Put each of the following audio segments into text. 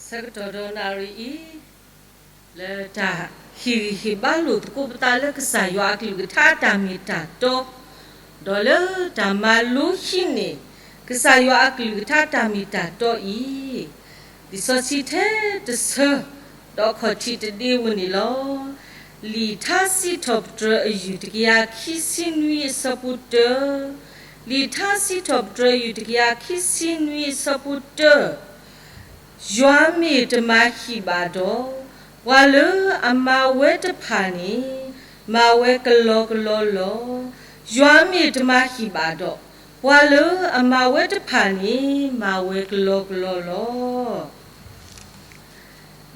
ဆၢကတီၢ်ဒီးနၣ်ရံၣ်အံၤ, လၢတၢ်ဟ့ၣ်ဂံၢ်ဟ့ၣ်ဘါလိာ်သကိးပသးလၢကစၢ်ယွၤအကလုၢ်ကထါအတၢ်မ့ၢ်တၢ်တီ, ဒီးလၢတၢ်မၤလိဟံးန့ၢ် ကစၢ်ယွၤအကလုၢ်ကထါတၢ်မ့ၢ်တၢ်တီအံၤ, လံာ်စီဆှံထဲတဆၢ, ဒီးခီၣ်ထံးတဒ့ဝဲန့ၣ်လီၤ. လံာ်ထါစံးထီၣ်ပတြၢၤအယုၢ်တကယၤခံဆံနွံအဆၢဖိတၢ, လံာ်ထါစံးထီၣ်ပတြၢၤအယုၢ်တကယၤခံဆံနွံအဆၢဖိတၢ, ယွၤမ့ၢ်တမၤဟံၣ်ဘၣ်ဒီး, ပှၤလၢအမၤဝဲတဖၣ်န့ၣ်, မၤဝဲကလီကလီလီၤ. ယွၤမ့ၢ်တမၤဟံၣ်ဘၣ်ဒီး, ပှၤလၢအမၤဝဲတဖၣ်န့ၣ်, မၤဝဲကလီကလီလီၤ.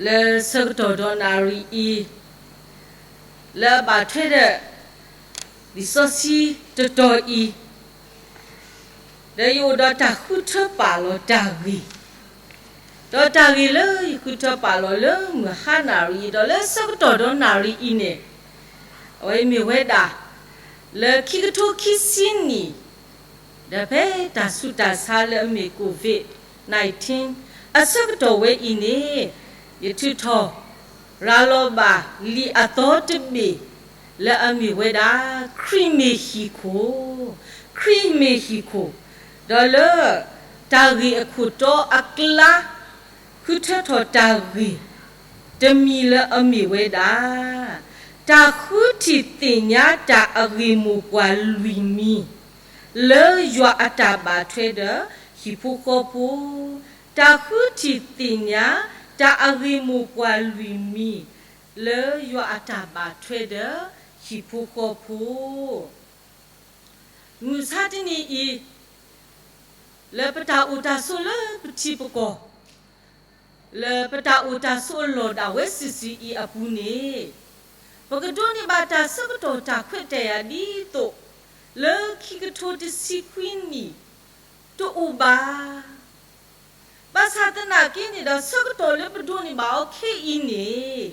လၢဆၢကတီၢ်ဒီးနၣ်ရံၣ်အံၤ, လၢအဘၣ်ထွဲဒီး လံာ်စီဆှံတတီၤအံၤ, ဒီးယအိၣ်ဒီးတၢ်ဃုထၢပာ်လီၤတၢ်ဂ့ၢ်, ဒီးတၢ်ဂ့ၢ်လၢယဃုထၢပာ်လီၤလၢမုၢ်ဟါနၣ်ရံၣ်အံၤ ဒီးလၢဆၢကတီၢ်ဒီးနၣ်ရံၣ်အံၤန့ၣ်, အဝဲမ့ၢ်ဝဲဒၣ် လၢခံကထိခံဆံနံၣ် ဒီးဖဲတၢ်ဆူးတၢ်ဆါလၢအမ့ၢ် COVID nineteen အဆၢကတီၢ်ဝဲအံၤန့ၣ်, ယထုးထီၣ်ရၤလီၤဘၣ်လံာ်အသီတဘ့ၣ် လၢအမ့ၢ်ဝဲဒၣ် ခရံာ်မ့ၢ်ဟံၣ်ခိၣ်, ခရံာ်မ့ၢ်ဟံၣ်ခိၣ်, ဒီးလၢတၢ်ဂ့ၢ်အခိၣ်တီအကျါ ဃုထၢထီၣ်တၢ်ဂ့ၢ်တမံၤလၢအမ့ၢ်ဝဲဒၣ်, တၢ်ဃုထံၣ်သ့ၣ်ညါတၢ်အဂ့ၢ်မိၢ်ပှၢ်လွံၢ်မံၤ လၢယွၤအတၢ်ဘၣ်ထွဲဒီးဟံၣ်ဖိဃီဖိ, တၢ်ဃုထံၣ်သ့ၣ်ညါတၢ်အဂ့ၢ်မိၢ်ပှၢ်လွံၢ်မံၤ လၢယွၤအတၢ်ဘၣ်ထွဲဒီးဟံၣ်ဖိဃီဖိ. မုၢ်မဆါတနံၤအံၤ, လၢပတၢ်အိၣ်တၢ်ဆိးလၢပထံပကီၢ်, လၢပတၢ်အိၣ်တၢ်ဆိးအလီၢ်ဒၣ်ဝဲစုာ်စုာ်အံၤအပူၤန့ၣ်, ပကဒိးန့ၢ်ဘၣ်တၢ်ဆၢကတီၢ်တၢ်ခွဲးတၢ်ယာ်ဒ်သိး လၢခံကထိတဆံခွံနံၣ် တအိၣ်ဘၣ်. ဘၣ်ဆၣ်သနာ်က့န့ၣ်ဒီး ဆၢကတီၢ်လၢပဒိးန့ၢ်ဘၣ်အီၤခဲအံၤန့ၣ်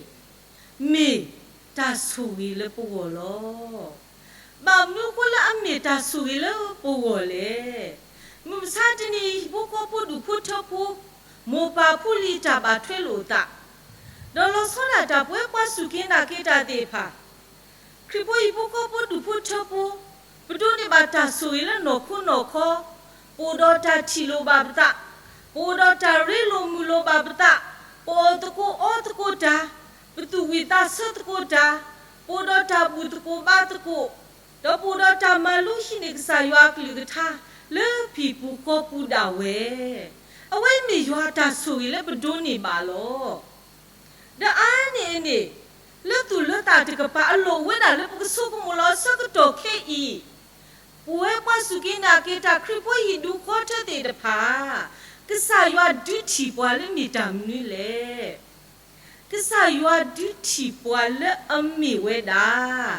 မ့ၢ်တၢ်ဆိၣ်ဂ့ၤလၢပဂီၢ်လီၤ. ဘၣ်မနုၤအဃိလၢအမ့ၢ်တၢ်ဆိၣ်ဂ့ၤလၢပဂီၢ်လဲၣ်. မုၢ်မဆါတနံၤအံၤ ဟံၣ်ဖိဃီဖိဒူၣ်ဖိထၢဖိ မိၢ်ပၢ်ဖိလံၤတၢ်ဘၣ်ထွဲလိာ်အသး, ဒီးလီၤဆီဒၣ်တၢ်ပဝဲပှၤစူၢ်က့ၤနာ်က့ၤတၢ်သ့ၣ်တဖၣ် ခရံာ်ဖိဟံၣ်ဖိဃီဖိဒူၣ်ဖိထၢဖိ, ပဒိးန့ၢ်ဘၣ်တၢ်ဆိၣ်ဂ့ၤလၢနီၢ်ခိနီၢ်ခီ, ပအိၣ်ဒီးတၢ်ထံၣ်လိာ်ဘၣ်ပသး, ပအိၣ်ဒီးတၢ်ရ့လိာ်မုာ်လိာ်ဘၣ်ပသး, ပအီၣ်သကိးအီသကိးတၢ်, ပသူၣ်ဝံၣ်သးဆၢသကိးတၢ်, ပအိၣ်ဒီးတၢ်ဘူၣ်သကိးဘါသကိး, ဒီးပအိၣ်ဒီးတၢ်မၤလိဟံးန့ၢ်ကစၢ်ယွၤအကလုၢ်ကထါ လၢဟံၣ်ပူၤဃီပူၤဒၣ်ဝဲ, အဝဲမ့ၢ်ယွၤအတၢ်ဆိၣ်ဂ့ၤလၢပဒိးန့ၢ်ဘၣ်လီၤ. ဒီးအါန့ၢ်အန့ၣ်, လၢသူၣ်လၢသးတကပၤအလီၢ်အိၣ်ဝဲဒၣ်လၢပကဆိကမိၣ်လီၤဆၢကတီၢ်ခဲအံၤ, ပဝဲပှၤစူၢ်က့ၤနာ်က့ၤတၢ်ခရံာ်ဖိဟံၣ်ဒူၣ်ဃီထၢသ့ၣ်တဖၣ်, ကစၢ်ယွၤဒုးထံၣ်ပှၤလၢမ့ၢ်တၢ်မနုၤလဲၣ်. ကစၢ်ယွၤဒုးထံၣ်ပှၤလၢအမ့ၢ်ဝဲဒၣ်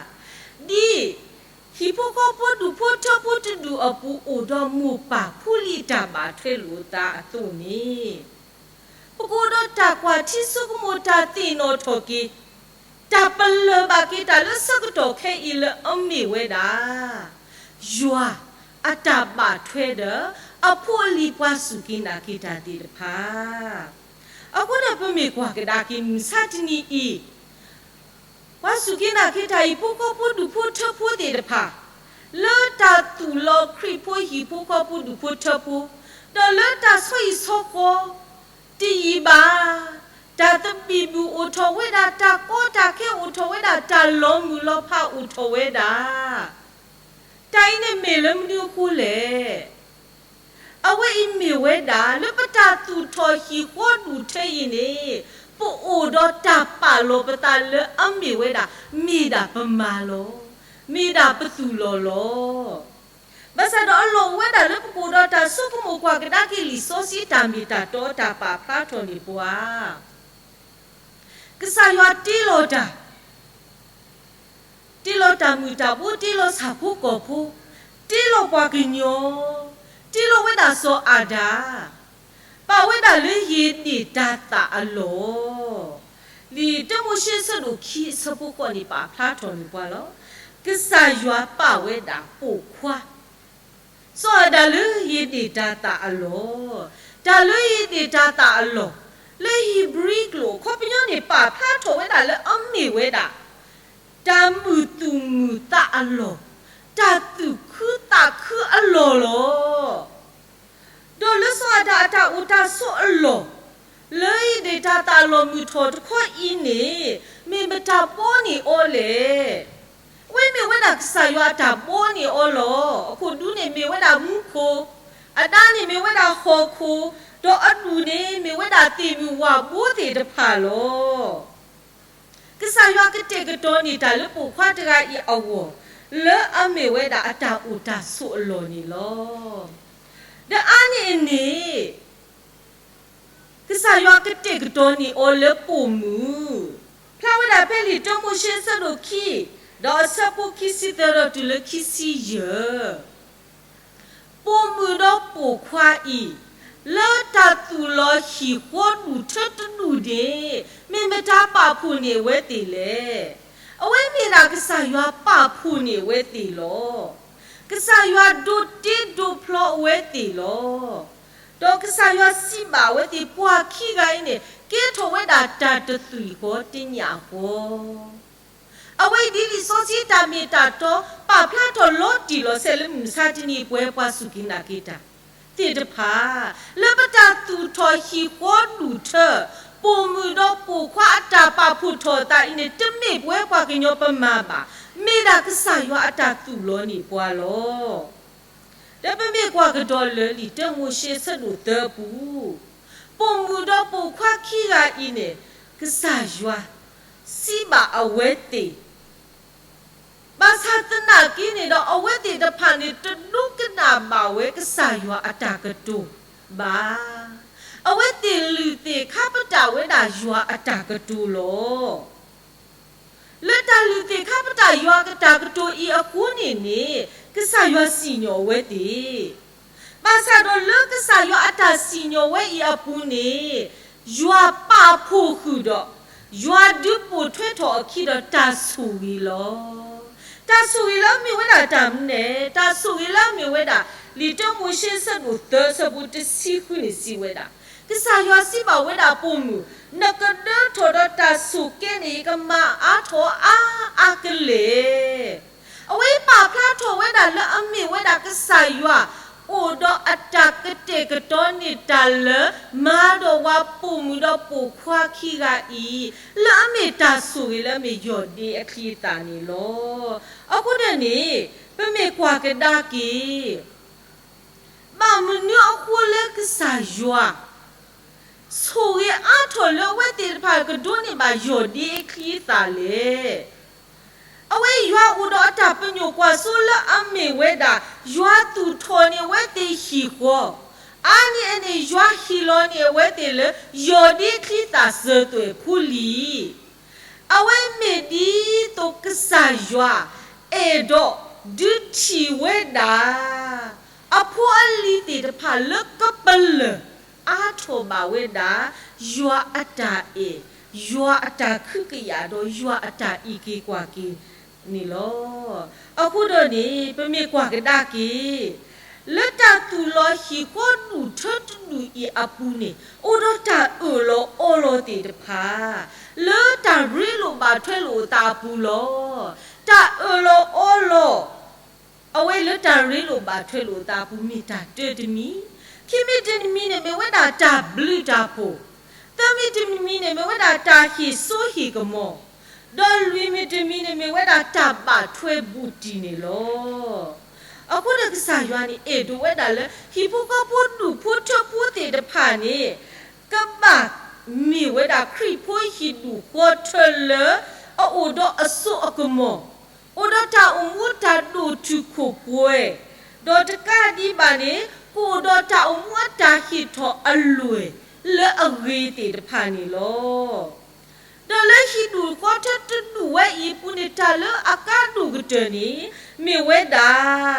ဒ်ဟံၣ်ဖိဃီဖိဒူၣ်ဖိထၢဖိတဒူၣ်အပူၤအိၣ်ဒီးမိၢ်ပၢ်ဖိလံၤတၢ်ဘၣ်ထွဲလိာ်အသးအသိးန့ၣ်, ပကအိၣ်ဒီးတၢ်ကွၢ်ထံဆိကမိၣ်တၢ်သ့ၣ်နီၣ်ထီၣ်က့ၤ, တၢ်ပလၢၢ်ဘၣ်က့ၤတၢ်လၢဆၢကတီၢ်ခဲအံၤလၢအမ့ၢ်ဝဲဒၣ် ယွၤအတၢ်ဘၣ်ထွဲဒီး အဖိအလံၤပှၤစူၢ်က့ၤနာ်က့ၤတၢ်သ့ၣ်တဖၣ်. အဃိဒီးပမ့ၢ်ကွၢ်ကဒါက့ၤမုၢ်မဆါတနံၤအံၤ, ပှၤစူၢ်က့ၤနာ်က့ၤတၢ်ဟံၣ်ဖိဃီဖိဒူၣ်ဖိထၢဖိသ့ၣ်တဖၣ်, လၢတၢ်သူၣ်လီၤခရံာ်ဖိဟံၣ်ဖိဃီဖိဒူၣ်ဖိထၢဖိ, ဒီးလၢတၢ်ဆီဟံၣ်ဆီဃီ တယံာ်ဘၣ်, တၢ်သဘံၣ်ဘုၣ်အိၣ်ထီၣ်ဝဲဒၣ်, တၢ်ကီတၢ်ခဲအိၣ်ထီၣ်ဝဲဒၣ်, တၢ်လီၤမုၢ်လီၤဖးအိၣ်ထီၣ်ဝဲဒၣ်. တၢ်အံၤန့ၣ်မ့ၢ်လၢမနုၤအဃိလဲၣ်. အဝဲအံၤမ့ၢ်ဝဲဒၣ် လၢပတၢ်သူၣ်ထီၣ်ဟံၣ်ဃီဒူၣ်ထၢအံၤန့ၣ်, ပအိၣ်ဒီးတၢ်ပာ်လီၤပသးလၢအမ့ၢ်ဝဲဒၣ်, မ့ၢ်ဒၣ်ပမၤလီၤ, မ့ၢ်ဒၣ်ပသူၣ်လီၤလီၤ. ဘၣ်ဆၣ်ဒီးအလီၢ်အိၣ်ဝဲဒၣ်လၢပကအိၣ်ဒီးတၢ်ဆိကမိၣ်ကွၢ်ကဒါက့ၤလံာ်စီဆှံတၢ်မ့ၢ်တၢ်တီ တၢ်ပာ်ဖျါထီၣ်န့ၢ်ပှၤ ကစၢ်ယွၤတ့လီၤတၢ်, တ့လီၤတၢ်မုၢ်တၢ်ဘိ, တ့လီၤဆၣ်ဖိကီၢ်ဖိ, တ့လီၤပှၤကညီ, တ့လီၤဝဲဒၣ်စီၤအၤဒၣ်, ပာ်ဝဲဒၣ်လၢဧ့ဒ့ၣ်တၤသၣ်အလီၢ်. လံာ်တၢမိၤၡ့အဆၢဒိၣ်ခံအဆၢဖိဃိးန့ၣ် ပာ်ဖျါထီၣ်န့ၢ်ပှၤလီၤ. ကစၢ်ယွၤပာ်ဝဲဒၣ်ပိာ်ခွါ စီၤအၤဒၣ်လၢဧ့ဒ့ၣ်တၤသၣ်အလီၢ်, တၢ်လၢဧ့ဒ့ၣ်တၤသၣ်အလီၢ်, လၢဧ့ၤဘြံၤကျိာ် အခီပညီန့ၣ် ပာ်ဖျါထီၣ်ဝဲဒၣ်လၢအမ့ၢ်ဝဲဒၣ် တၢ်မုာ်သူၣ်မုာ်သးအလီၢ်, တၢ်သူၣ်ခုသးခုအလီၢ်လီၤ. ဒီးလၢစီၤအၤဒၣ်အတၢ်အိၣ်တၢ်ဆိးအလီၢ်, လၢအံၤန့ၣ်တၢ်သးလီၤမုာ်ထီၣ်တခီအံၤန့ၣ် မ့ၢ်မတၤဘှီန့ၢ်အီၤလဲၣ်. အဝဲမ့ၢ်ဝဲဒၣ်ကစၢ်ယွၤအတၢ်ဘှီန့ၢ်အီၤလီၤ. အခိၣ်ဒူန့ၣ်မ့ၢ်ဝဲဒၣ်မူခိၣ်, အဒါန့ၣ်မ့ၢ်ဝဲဒၣ်ဟီၣ်ခိၣ်, ဒီးအဒူၣ်န့ၣ်မ့ၢ်ဝဲဒၣ်သ့ၣ်မုၢ်ဝၣ်ဘိသ့ၣ်တဖၣ်လီၤ. ကစၢ်ယွၤကတဲာ်ကတီၤန့ၢ်တၢ်လၢပိာ်ခွါတဂၤအံၤအဂီၢ်, လၢအမ့ၢ်ဝဲဒၣ်အတၢ်အိၣ်တၢ်ဆိးအလီၢ်န့ၣ်လီၤ. ဒီးအါန့ၢ်အန့ၣ် ကစၢ်ယွၤကတဲာ်ကတီၤန့ၢ်အီၤလၢပိာ်မုၣ်, ဖျါဝဲဒၣ်ဖဲလံာ်တၢမိၤၡ့အဆၢဒိၣ်ခံ, ဒီးအဆၢဖိခံဆံသၢဒီးတုၤလၢခံဆံယဲၢ် ပိာ်မုၣ်ဒီးပိာ်ခွါအံၤ, လၢတၢ်သူၣ်လီၤဟံၣ်ဃီဒူၣ်ထၢတဒူၣ်န့ၣ်, မ့ၢ်မတၤပာ်ဖှိၣ်န့ၢ်အဝဲသ့ၣ်လဲၣ်. အဝဲမ့ၢ်ဒၣ်ကစၢ်ယွၤပာ်ဖှိၣ်န့ၢ်အဝဲသ့ၣ်လီၤ. ကစၢ်ယွၤဒိးတ့ဒိးဖျီအဝဲသ့ၣ်လီၤ. ဒီးကစၢ်ယွၤစံးဘၣ်အဝဲသ့ၣ်ပှၤခံဂၤအံၤန့ၣ် ကဲထီၣ်ဝဲဒၣ်တၢ်တသွံၣ်ဃီတညၣ်ဃီ အဝဲအံၤဒ်လံာ်စီဆှံတၢ်မ့ၢ်တၢ်တီ ပာ်ဖျါထီၣ်လီၤတံၢ်လီၤဆဲးလၢမုၢ်မဆါတနံၤအံၤ ပဝဲပှၤစူၢ်က့ၤနာ်က့ၤတၢ်သ့ၣ်တဖၣ်, လၢပတၢ်သူၣ်ထီၣ်ဟံၣ်ဃီဒူၣ်ထၢ, ပိာ်မုၣ်ဒီးပိာ်ခွါအတၢ်ပာ်ဖှိၣ်ထီၣ်အသးအံၤန့ၣ် တမ့ၢ်ပဝဲပှၤကညီပမၤဘၣ်, မ့ၢ်ဒၣ်ကစၢ်ယွၤအတၢ်သူၣ်လီၤန့ၢ်ပှၤလီၤ. ဒီးပမ့ၢ်ကွၢ်ကဒီးလၢလံာ်တၢမိၤၡ့အဆၢဒိၣ်သၢအပူၤ, ပိာ်မုၣ်ဒီးပိာ်ခွါခံဂၤအံၤန့ၣ် ကစၢ်ယွၤစံးဘၣ်အဝဲသ့ၣ်, ဘၣ်ဆၣ်သနာ်က့န့ၣ်ဒီး အဝဲသ့ၣ်တဖၣ်န့ၣ် တဒိကနၣ်ဘၣ်ဝဲကစၢ်ယွၤအတၢ်ကတိၤဘၣ်. အဝဲသ့ၣ်လုၢ်သ့ၣ်ခါပတာ်ဝဲဒၣ်ယွၤအတၢ်ကတိၤလီၤ. လၢတၢ်လုၢ်သ့ၣ်ခါပတာ်ယွၤအတၢ်ကတိၤအံၤအဃိန့ၣ်န့ၣ် ကစၢ်ယွၤစံၣ်ညီၣ်ဝဲသ့ၣ်, ဘၣ်ဆၣ်ဒီးလၢကစၢ်ယွၤအတၢ်စံၣ်ညီၣ်ဝဲအံၤအပူၤန့ၣ် ယွၤပာ်ဖှိၣ်ဃုာ်ဒီး ယွၤဒုးပိာ်ထွဲထီၣ်အခံဒီးတၢ်ဆိၣ်ဂ့ၤလီၤ. တၢ်ဆိၣ်ဂ့ၤလၢအမ့ၢ်ဝဲဒၣ်တၢ်မနုၤလဲၣ်, တၢ်ဆိၣ်ဂ့ၤလၢအမ့ၢ်ဝဲဒၣ် လံာ်တၢမိၤၡ့အဆၢဒိၣ်သၢအဆၢဖိတဆံဃုန့ၣ်စံးဝဲဒၣ်, ကစၢ်ယွၤစံးဘၣ်ဝဲဒၣ်ပိာ်မုၣ်, နကဒၢထီၣ်ဒီးတၢ်ဆိၣ်ကဲန့ၣ် ယကမၤအါထီၣ်အါအါကလဲာ် အဝဲပာ်ဖျါထီၣ်ဝဲဒၣ်လၢအမ့ၢ်ဝဲဒၣ်ကစၢ်ယွၤ အိၣ်ဒီးအတၢ်ကတဲာ်ကတီၤန့ၢ်တၢ်လၢ မၤဒီးဝဲပိာ်မုၣ်ဒီးပိာ်ခွါခံဂၤအံၤ, လၢအမ့ၢ်တၢ်ဆိၣ်ဂ့ၤလၢအမ့ၢ်ယီၢ်ဒ့အချံအသၣ်န့ၣ်လီၤ. အဃိန့ၣ်န့ၣ် ပမ့ၢ်ကွၢ်ကဒါက့ၤ ဘၣ်မနုၤအဃိလၢကစၢ်ယွၤ ဆိၣ်ဂ့ၤအါထီၣ်လၢအဝဲသ့ၣ်တဖၣ်ကဒိးန့ၢ်ဘၣ်ယီၢ်ဒ့အချံအသၣ်လဲၣ်. အဝဲယွၤအိၣ်ဒီးအတၢ်ပညိၣ်ကွၢ်စိလၢအမ့ၢ်ဝဲဒၣ် ယွၤသူၣ်ထီၣ်န့ၢ်အဝဲသ့ၣ်ဟံၣ်ဃီ, အါန့ၢ်အန့ၣ် ယွၤဟ့ၣ်လီၤန့ၢ်အဝဲသ့ၣ်လၢ ယီၢ်ဒ့အချံအသၣ်စၢၤသွဲၣ်ဖိလံ. အဝဲမ့ၢ်ဒ်သိးကစၢ်ယွၤ အဲၣ်ဒိးဒုးထံၣ်ဝဲဒၣ် အဖိအလံၤသ့ၣ်တဖၣ်လၢကပလၢၢ် အါထီၣ်ဘၣ်ဝဲဒၣ် ယွၤအတၢ်အဲၣ်, ယွၤအတၢ်ခုကယာ်ဒီးယွၤအတၢ်အံးက့ၤကွၢ်က့ၤန့ၣ်လီၤ. အဃိဒီးန့ၣ် ပမ့ၢ်ကွၢ်ကဒါက့ၤ လၢတၢ်သူၣ်လီၤဟံၣ်ဃီဒူၣ်ထၢတဒူၣ်အံၤအပူၤန့ၣ် အိၣ်ဒီးတၢ်အၢၣ်လီၤအီလီၤသ့ၣ်တဖၣ် လၢတၢ်ရ့လိာ်ဘၣ်ထွဲလိာ်အသးအပူၤလီၤ. တၢ်အၢၣ်လီၤအီလီၤ အဝဲလၢတၢ်ရ့လိာ်ဘၣ်ထွဲလိာ်အသးအပူၤ မ့ၢ်တၢ်တၢတမံၤ, ခံမံၤတမံၤန့ၣ် မ့ၢ်ဝဲဒၣ်တၢ်ဘျုးတၢ်ဖှိၣ်, သၢမံၤတမံၤန့ၣ် မ့ၢ်ဝဲဒၣ်တၢ်ဟ့ၣ်စိဟ့ၣ်ကမီၤ, ဒီးလွံၢ်မံၤတမံၤန့ၣ် မ့ၢ်ဝဲဒၣ်တၢ်ဘၣ်ထွဲဘူးတံၢ်န့ၣ်လီၤ. အဃိဒီးကစၢ်ယွၤန့ၣ် အဲၣ်ဒိးဝဲဒၣ်လၢ ဟံၣ်ဖိဃီဖိဒူၣ်ဖိထၢဖိသ့ၣ်တဖၣ်န့ၣ် ကဘၣ်မ့ၢ်ဝဲဒၣ်ခရံာ်ဖိဟံၣ်ဒူၣ်ဃီထၢလၢ အအိၣ်ဒီးအစိအကမီၤ, အိၣ်ဒီးတၢ်အိၣ်မူတၢ်ဒိၣ်တုာ်ခိၣ်ပှဲၤ, ဒီးတကးဒံးဘၣ်န့ၣ် ကအိၣ်ဒီးတၢ်အိၣ်မူအတၢ်ဟ့ၣ်ထီၣ်အလွဲၢ်လၢအဂ့ၤသ့ၣ်တဖၣ်န့ၣ်လီၤ. ဒီးလၢဟံၣ်ဒူၣ်ဃီထၢတဒူၣ်ဝဲအံၤအပူၤန့ၣ် တၢ်လၢအကါဒိၣ်ကတၢၢ်န့ၣ် မ့ၢ်ဝဲဒၣ်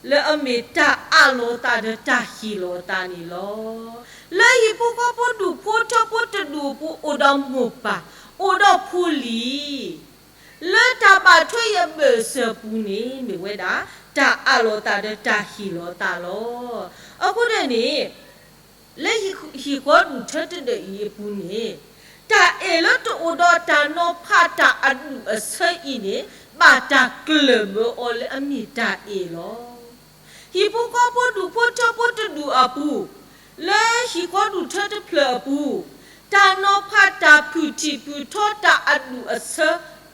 လၢအမ့ၢ်တၢ်အးလီၤသးဒီးတၢ်ဟ့ၣ်လီၤသးန့ၣ်လီၤ. လၢဟံၣ်ဖိဃီဖိဒူၣ်ဖိထၢဖိတဒူၣ်အပူၤ အိၣ်ဒီးမိၢ်ပၢ်, အိၣ်ဒီးဖိလံၤ, လၢတၢ်ဘၣ်ထွဲအံၤအဘၢၣ်စၢၤအပူၤန့ၣ် မ့ၢ်ဝဲဒၣ် တၢ်အးလီၤသးဒီးတၢ်ဟ့ၣ်လီၤသးလီၤ. အဃိန့ၣ်န့ၣ် လၢဟံၣ်ဃီဒူၣ်ထၢတဒၢးအံၤအပူၤန့ၣ်, တၢ်အဲၣ်လၢတအိၣ်ဒီးတၢ်နီၤဖးတၢ်အဒူၣ်အဆၢအံၤန့ၣ် ဘၣ်တၢ်ကျၢၢ်ဘၢအီၤလၢအမ့ၢ်တၢ်အဲၣ်လီၤ. ဟံၣ်ဖိဃီဖိဒူၣ်ဖိထၢဖိတဒူၣ်အပူၤ, လၢဟံၣ်ဃီဒူၣ်ထၢတဖျၢၣ်အပူၤ, တၢ်နီၤဖးတၢ်ဖုၣ်ထံၣ်ဖုၣ်ထီတၢ်အဒူၣ်အဆၢ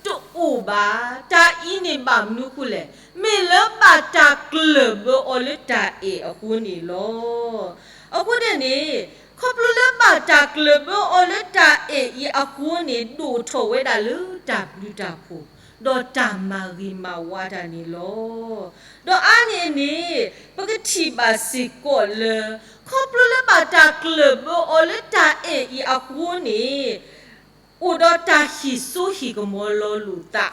တအိၣ်ဘၣ်. တၢ်အံၤန့ၣ်ဘၣ်မနုၤအဃိလဲၣ်, မ့ၢ်လၢဘၣ်တၢ်ကျၢၢ်ဘၢအီၤလၢတၢ်အဲၣ်အဃိန့ၣ်လီၤ. အဃိန့ၣ်န့ၣ်, ခီဖျိလၢဘၣ်တၢ်ကျၢၢ်ဘၢအီၤလၢတၢ်အဲၣ်အံၤအဃိန့ၣ် ဒိၣ်ထီၣ်ဝဲဒၣ်လၢတၢ်ဘျုးတၢ်ဖှိၣ်, ဒီးတၢ်မၤဂ့ၤမၤဝါတၢ်န့ၣ်လီၤ. ဒီးအါန့ၢ်န့ၣ်, ပကထံၣ်ဘၣ်စ့ၢ်ကီးလၢ ခီဖျိလၢဘၣ်တၢ်ကျၢၢ်ဘၢအီၤလၢတၢ်အဲၣ်အံၤအဃိန့ၣ်, အိၣ်ဒီးတၢ်ဟ့ၣ်စိဟ့ၣ်ကမီၤလီၤလိာ်သး,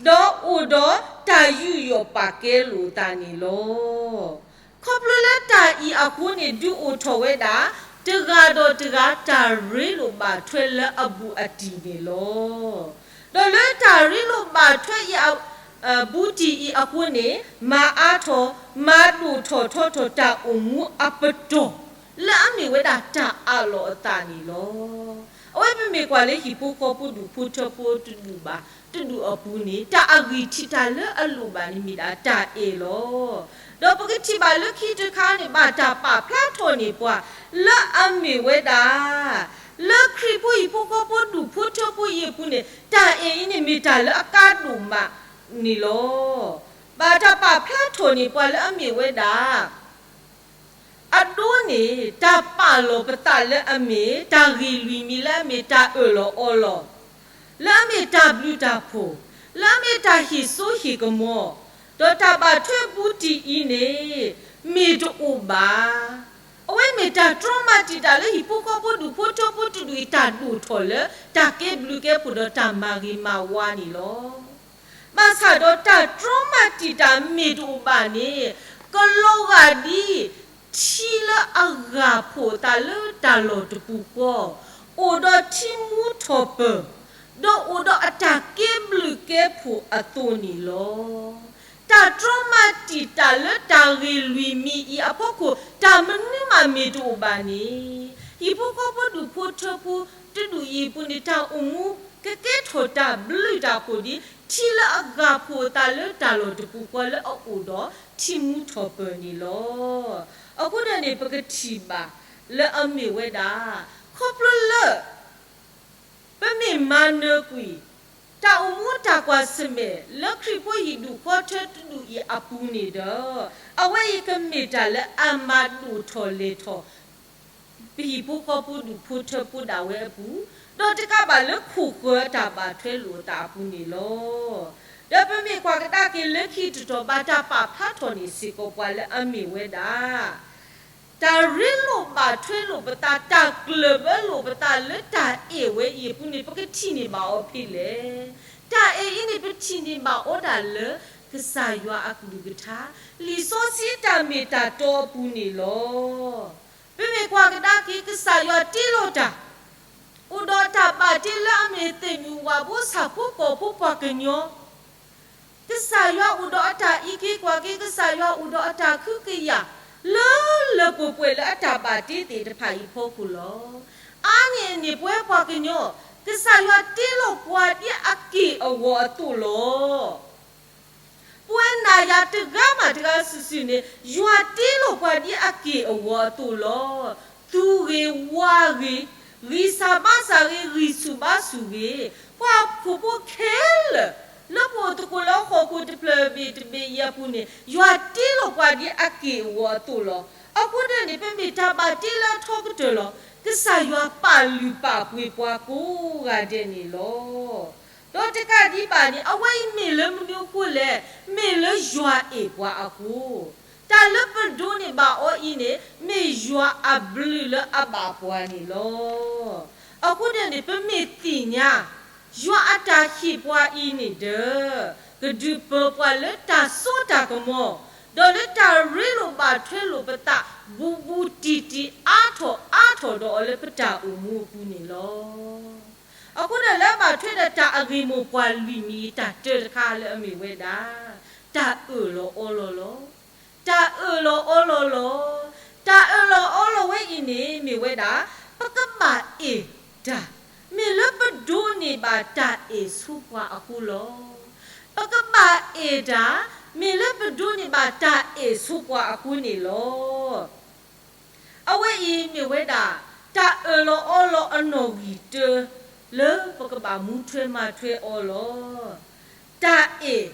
ဒီးအိၣ်ဒီးတၢ်ယူးယီၣ်ပာ်ကဲလိာ်သးန့ၣ်လီၤ. ခီဖျိလၢတၢ်အံၤအဃိန့ၣ် ဒုးအိၣ်ထီၣ်ဝဲဒၣ် တဂၤဒီးတဂၤတၢ်ရ့လိာ်ဘၣ်ထွဲလၢအဘူးအတံၢ်န့ၣ်လီၤ. ဒီးလၢတၢ်ရ့လိာ်ဘၣ်ထွဲအံၤ ဘူးတံၢ်အံၤအဃိန့ၣ် မၤအါထီၣ်, မၤဒိၣ်ထီၣ်ထီထီၣ်တၢ်အိၣ်မူအပတီၢ် လၢအမ့ၢ်ဝဲဒၣ်တၢ်အးလီၤအသးန့ၣ်လီၤ. အဝဲပမ့ၢ်ကွၢ်လၢဟံၣ်ဖိဃီဖိဒူၣ်ဖိထၢဖိတဒူၣ်ဘၣ်, တဒူၣ်အပူၤန့ၣ် တၢ်အဂံၢ်ထံးတၢ်လၢအလိၣ်ဘၣ်န့ၣ်မ့ၢ်ဒၣ်တၢ်အဲၣ်လီၤ. ဒီးပကထံၣ်ဘၣ်လၢခံတခါန့ၣ် ဘၣ်တၢ်ပာ်ဖျါထီၣ်န့ၢ်ပှၤ လၢအမ့ၢ်ဝဲဒၣ် လၢခရံာ်ဖိဟံၣ်ဖိဃီဖိဒူၣ်ဖိထၢဖိအံၤအပူၤန့ၣ် တၢ်အဲၣ်အံၤန့ၣ်မ့ၢ်တၢ်လၢအကါဒိၣ်မးန့ၣ်လီၤ. ဘၣ်တၢ်ပာ်ဖျါထီၣ်န့ၢ်ပှၤလၢအမ့ၢ်ဝဲဒၣ် အဒိန့ၣ် တၢ်ပာ်လီၤပသးလၢအမ့ၢ်တၢ်ဂ့ၢ်လွံၢ်မံၤ လၢအမ့ၢ်တၢ်အၢၣ်လီၤအီလီၤ, လၢအမ့ၢ်တၢ်ဘျုးတၢ်ဖှိၣ်, လၢအမ့ၢ်တၢ်ဟ့ၣ်စိဟ့ၣ်ကမီၤ, ဒီးတၢ်ဘၣ်ထွဲဘူးတံၢ်အံၤန့ၣ် မ့ၢ်တအိၣ်ဘၣ်. အဝဲမ့ၢ်တၢ်တြီမၤတံာ်တာ်လၢဟံၣ်ဖိဃီဖိဒူၣ်ဖိထၢဖိတဒူၣ်အံၤ တၢ်ဒိၣ်ထီၣ်လၢတၢ်ကဲဘျုးကဲဖှိၣ်ဒီးတၢ်မၤဂ့ၤမၤဝါန့ၣ်လီၤ. ဘၣ်ဆၣ်ဒီးတၢ်တြီမၤတံာ်တာ်မ့ၢ်တအိၣ်ဘၣ်န့ၣ် ကလီၤဂာ်ဒ် ထံလၢအဂၤဖှိၣ်အသးလၢတၢ်လီၢ်တပူၤဃီ, အိၣ်ဒီးထံမူထီၣ်ပၢၢ်, ဒီးအိၣ်ဒီးအတၢ်ကဲဘျုးကဲဖှိၣ်အသိးန့ၣ်လီၤ. တၢ်တြီမၤတံာ်တာ်လၢတၢ်ဂ့ၢ်လွံၢ်မံၤအံၤအဖီခိၣ် တၢ်မနုၤမးမ့ၢ်တအိၣ်ဘၣ်န့ၣ်, ဟံၣ်ဖိဃီဖိဒူၣ်ဖိထၢဖိတဒူၣ်အံၤအပူၤန့ၣ် တၢ်အိၣ်မူကကဲထီၣ်တၢ်ဘျုးတၢ်ဖှိၣ်ဒ် ထံလၢအဂၤဖှိၣ်အသးလၢတၢ်လီၢ်တပူၤဃီလၢအအိၣ်ဒီးထံမူထီၣ်ပၢၢ်န့ၣ်လီၤ. အဃိန့ၣ်န့ၣ် ပကထံၣ်ဘၣ်လၢအမ့ၢ်ဝဲဒၣ် ခီဖျိလၢ ပမ့ၢ်မၤနၢၤကွံာ် တၢ်အိၣ်မူတၢ်ကွၢ်ဆၢၣ်မဲာ်လၢခရံာ်ဖိဟံၣ်ဒူၣ်ဃီထၢတဒူၣ်အံၤအပူၤန့ၣ်ဒီး, အဝဲအံၤကမ့ၢ်တၢ်လၢအမၤဒိၣ်ထီၣ်လဲၢ်ထီၣ် ပဟံၣ်ဖိဃီဖိဒူၣ်ဖိထၢဖိဒၣ်ဝဲအပူၤ, ဒီးတကးဘၣ်လၢခိၣ်ဃၢၤတၢ်ဘၣ်ထွဲလိာ်အသးအပူၤန့ၣ်လီၤ. ဒီးပမ့ၢ်ကွၢ်ကဒါက့ၤလၢခံတတီၤ ဘၣ်တၢ်ပာ်ဖျါထီၣ်န့ၢ်စ့ၢ်ကီးပှၤလၢအမ့ၢ်ဝဲဒၣ် တၢ်ရ့လိာ်ဘၣ်ထွဲလိာ်ပသး, တၢ်ကျၢၢ်ဘၢလိာ်ပသးလၢတၢ်အဲၣ်ဝဲအံၤအပူၤန့ၣ် ပကထံၣ်န့ၢ်ဘၣ်အီၤဖဲလဲၣ်. တၢ်အဲၣ်အံၤန့ၣ် ပထံၣ်န့ၢ်ဘၣ်အီၤဒၣ်လၢ ကစၢ်ယွၤအကလုၢ်ကထါ, လံာ်စီဆှံတၢ်မ့ၢ်တၢ်တီအပူၤန့ၣ်လီၤ. ပမ့ၢ်ကွၢ်ကဒါက့ၤ ကစၢ်ယွၤတ့လီၤတၢ် အိၣ်ဒီးတၢ်ဘၣ်တ့လၢအမ့ၢ်သ့ၣ်မုၣ်ဝၣ်ဘိ ဆၣ်ဖိကီၢ်ဖိ ပှၤကညီ ကစၢ်ယွၤအိၣ်ဒီးအတၢ်အံးက့ၤကွၢ်က့ၤ, ကစၢ်ယွၤအိၣ်ဒီးအတၢ်ကဟုကယာ် လၢလၢပှဲၤပှဲၤလၢအတၢ်ဘၣ်တ့သ့ၣ်တဖၣ်အံၤအဖီခိၣ်လီၤ. အါန့ၢ်အန့ၣ် ပဝဲပှၤကညီ ကစၢ်ယွၤတ့လီၤပှၤဒ်အက့ၢ်အဂီၤအသိးလီၤ. ပဝဲနၤယၤတဂၤမးတဂၤစုာ်စုာ်န့ၣ် ယွၤတ့လီၤပှၤဒ်အက့ၢ်အဂီၤအသိးလီၤ. သူဂ့ၤဝၤဂ့ၤ, ဂံၢ်စၢ်ဘါစၢ်ဂ့ၤ, ဂံၢ်ဆူၣ်ဘါဆူၣ်ဂ့ၤ, ပှၤဟီၣ်ခိၣ်ဖိခဲလၢာ် လၢပအိၣ်သကိးလၢဟီၣ်ခိၣ်တဖျၢၣ်ဘ့ၣ်တဘ့ၣ်အံၤအပူၤန့ၣ် ယွၤတ့လီၤပှၤဒ်အက့ၢ်အဂီၤအသိးလီၤ. အဃိန့ၣ်န့ၣ် ပမ့ၢ်တၢ်ဘၣ်တ့လၢအထီကတၢၢ်လီၤ. ကစၢ်ယွၤပာ်လုၢ်ပာ်ပှ့ၤပှၤကိးဂၤဒဲးန့ၣ်လီၤ. ဒီးတကးဒံးဘၣ်န့ၣ် အဝဲအံၤမ့ၢ်လၢမနုၤအဃိလဲၣ်, မ့ၢ်လၢယွၤအဲၣ်ပှၤအဃိ, တၢ်လၢပဒိးန့ၢ်ဘၣ်အီၤအံၤန့ၣ် မ့ၢ်ယွၤအဘျုးလၢအဘၣ်ပှၤန့ၣ်လီၤ. အဃိန့ၣ်န့ၣ် ပမ့ၢ်သ့ၣ်ညါ ယွၤအတၢ်ဟ့ၣ်ပှၤအံၤန့ၣ်ဒီး ကဒုးပၢၤပှၤလၢတၢ်စိတၢ်ကမီၤ, ဒီးလၢတၢ်ရ့လိာ်ဘၣ်ထွဲလိာ်ပသး ဘူးဘူးတံၢ်တံၢ် အါထီၣ်အါထီၣ်ဒီးအီၤလၢပတၢ်အိၣ်မူအပူၤန့ၣ်လီၤ. အဃိန့ၣ်လၢအဘၣ်ထွဲဒီးတၢ်အဂ့ၢ်မိၢ်ပှၢ်လွံၢ်မံၤအံၤ တၢ်တၢတခါလၢအမ့ၢ်ဝဲဒၣ် တၢ်အၢၣ်လီၤအီလီၤလီၤ. တၢ်အၢၣ်လီၤအီလီၤလီၤ. တၢ်အၢၣ်လီၤအီလီၤဝဲအံၤန့ၣ် မ့ၢ်ဝဲဒၣ် ပကဘၣ်အဲၣ်တၢ်, မ့ၢ်လၢပဒိးန့ၢ်ဘၣ်တၢ်အဲၣ်ဆူပှၤအဃိလီၤ. ပကဘၣ်အဲၣ်တၢ်, မ့ၢ်လၢပဒိးန့ၢ်ဘၣ်တၢ်အဲၣ်ဆူပှၤအဃိန့ၣ်လီၤ. အဝဲအံၤမ့ၢ်ဝဲဒၣ် တၢ်အၢၣ်လီၤအီလီၤအနီၣ်ဂံၢ်တၢ လၢပကဘၣ်မူထွဲမၤထွဲအီၤလီၤ. တၢ်အဲၣ်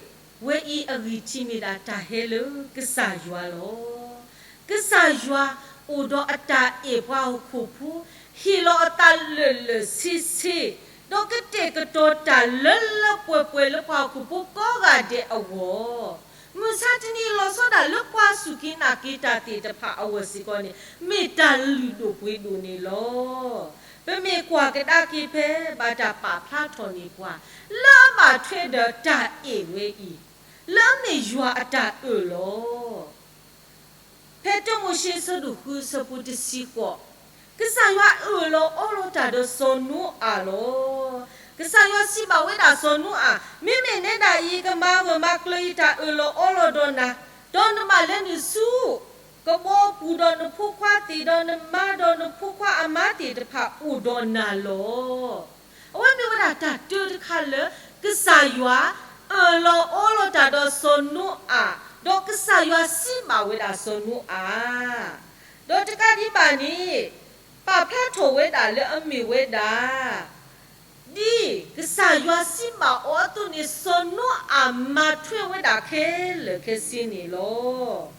ဝဲအံၤအဂံၢ်ထံးမ့ၢ်ဒၣ်တၢ်ဟဲလၢကစၢ်ယွၤလီၤ. ကစၢ်ယွၤအိၣ်ဒီးအတၢ်အဲၣ်ပှၤဟီၣ်ခိၣ်ဖိ, ဟ့ၣ်လီၤအသးလၢာ်လၢာ်ဆ့ဆ့, ဒီးကတဲာ်ကတီၤတၢ်လၢလၢပှဲၤပှဲၤလၢပှၤဟီၣ်ခိၣ်ဖိကိးဂၤဒဲးအဂီၢ်, မုၢ်ဆါတနံၤလီၤဆီဒၣ်လၢပှၤစူၢ်က့ၤနာ်က့ၤတၢ်သ့ၣ်တဖၣ်အဂီၢ်စ့ၢ်ကီးန့ၣ် မ့ၢ်တၢ်လုၢ်ဒိၣ်ပှ့ၤဒိၣ်န့ၣ်လီၤ. ပမ့ၢ်ကွၢ်ကဒါက့ၤဖဲဘၣ်တၢ်ပာ်ဖျါထီၣ်န့ၢ်ပှၤ လၢအဘၣ်ထွဲဒီးတၢ်အဲၣ်ဝဲအံၤ, လၢအမ့ၢ်ယွၤအတၢ်အၢၣ်လီၤ ဖဲတၢမိၤၡ့ဆၢဒိၣ်ဃုဆၢဖိတဆံဃိး, ကစၢ်ယွၤအၢၣ်လီၤအီလီၤတၢ်ဒီးစီၤနိအၤလီၤ. ကစၢ်ယွၤစံးဘၣ်ဝဲဒၣ်စီၤနိအၤ, မ့မ့ၢ်နဲဒၣ်အံၤ ယကမၤဂၢၢ်မၤကျၢၤယတၢ်အၢၣ်လီၤအီလီၤဒီးနၤ, ဒီးနဘၣ်လဲၤနုာ်ဆူ ကဘီအပူၤဒီးနဖိခွါသ့ၣ်ဒီးနမါဒီးနဖိခွါအမါသ့ၣ်တဖၣ်အိၣ်ဒီးနၤလီၤ. အဝဲမ့ၢ်ဝဲဒၣ်တၢ်တၢတခါလၢ ကစၢ်ယွၤအၢၣ်လီၤအီလီၤတၢ်ဒီးစီၤနိအၤ, ဒီးကစၢ်ယွၤစံးဘၣ်ဝဲဒၣ်စီၤနိအၤ, ဒီးတကးဒံးဘၣ်န့ၣ် ပာ်ဖျါထီၣ်ဝဲဒၣ်လၢအမ့ၢ်ဝဲဒၣ် ဒ်ကစၢ်ယွၤစံးဘၣ်အီၤအသိးန့ၣ် စီၤနိအၤမၤထွဲဝဲဒၣ်ခဲလၢာ်ခဲဆ့န့ၣ်လီၤ.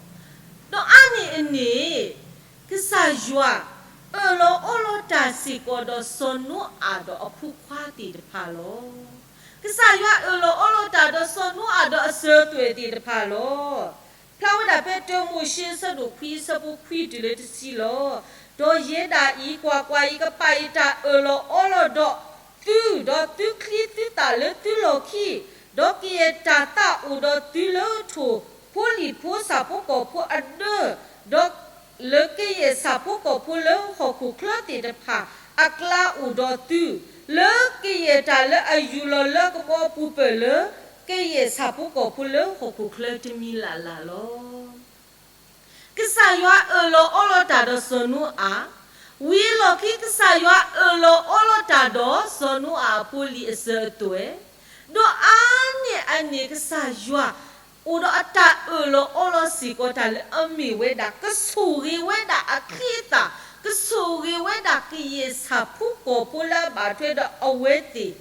ဒီးအါန့ၢ်အန့ၣ် ကစၢ်ယွၤအၢၣ်လီၤအီလီၤတၢ်စ့ၢ်ကီးဒီး စီၤနိအၤဒီးအဖိခွါသ့ၣ်တဖၣ်လီၤ. ကစၢ်ယွၤအၢၣ်လီၤအီလီၤတၢ်ဒီးစီၤနိအၤဒီးအစၢၤအသွဲၣ်သ့ၣ်တဖၣ်လီၤ. ဖျါဝဲဒၣ်ဖဲတၢမိၤၡ့ဆၢဒိၣ်ခွံဆၢဖိခွံတုၤလၢတဆံလီၤ. ဒီးယဲဒၣ်အံၤ, ကွၢ်ကွၢ်, ယကပာ်ယတၢ်အၢၣ်လီၤအီလီၤဒီးသု, ဒီးသုချံသုသၣ်လၢသုလီၢ်ခံ, ဒီးကယဲၢ်တၢ်သၣ်အိၣ်ဒီးသုလၢထိၣ်ဖိလံၣ်ဖိဆၣ်ဖိကီၢ်ဖိအဒၢ, ဒီးလၢကယဲၢ်ဆၣ်ဖိကီၢ်ဖိလၢဟီၣ်ခိၣ်ချၢသ့ၣ်တဖၣ် အကျါအိၣ်ဒီးသု, လၢကယဲၢ်တၢ်လၢအယူၢ်လီၤလၢကဘီပူၤပၢၢ်လၢ ကယဲၢ်ဆၣ်ဖိကီၢ်ဖိလၢဟီၣ်ခိၣ်ချၢတမံၤလၢ်လၢ်လီၤ. ကစၢ်ယွၤအၢၣ်လီၤအီလီၤတၢ်ဒီးစီၤနိအၤ, ဝံၤအလီၢ်ခံကစၢ်ယွၤအၢၣ်လီၤအီလီၤတၢ်ဒီးစီၤနိအၤအဖိလံၤအစၢၤအသွဲၣ်, ဒီးအါန့ၢ်အန့ၣ်ကစၢ်ယွၤ အိၣ်ဒီးအတၢ်အၢၣ်လီၤအီလီၤစ့ၢ်ကီးတၢ်လၢအမ့ၢ်ဝဲဒၣ် ကဆိၣ်ဂ့ၤဝဲဒၣ်အချံအသၣ်, ကဆိၣ်ဂ့ၤဝဲဒၣ်ကယဲၢ်ဆၣ်ဖိကီၢ်ဖိလၢအဘၣ်ထွဲဒီးအဝဲသ့ၣ်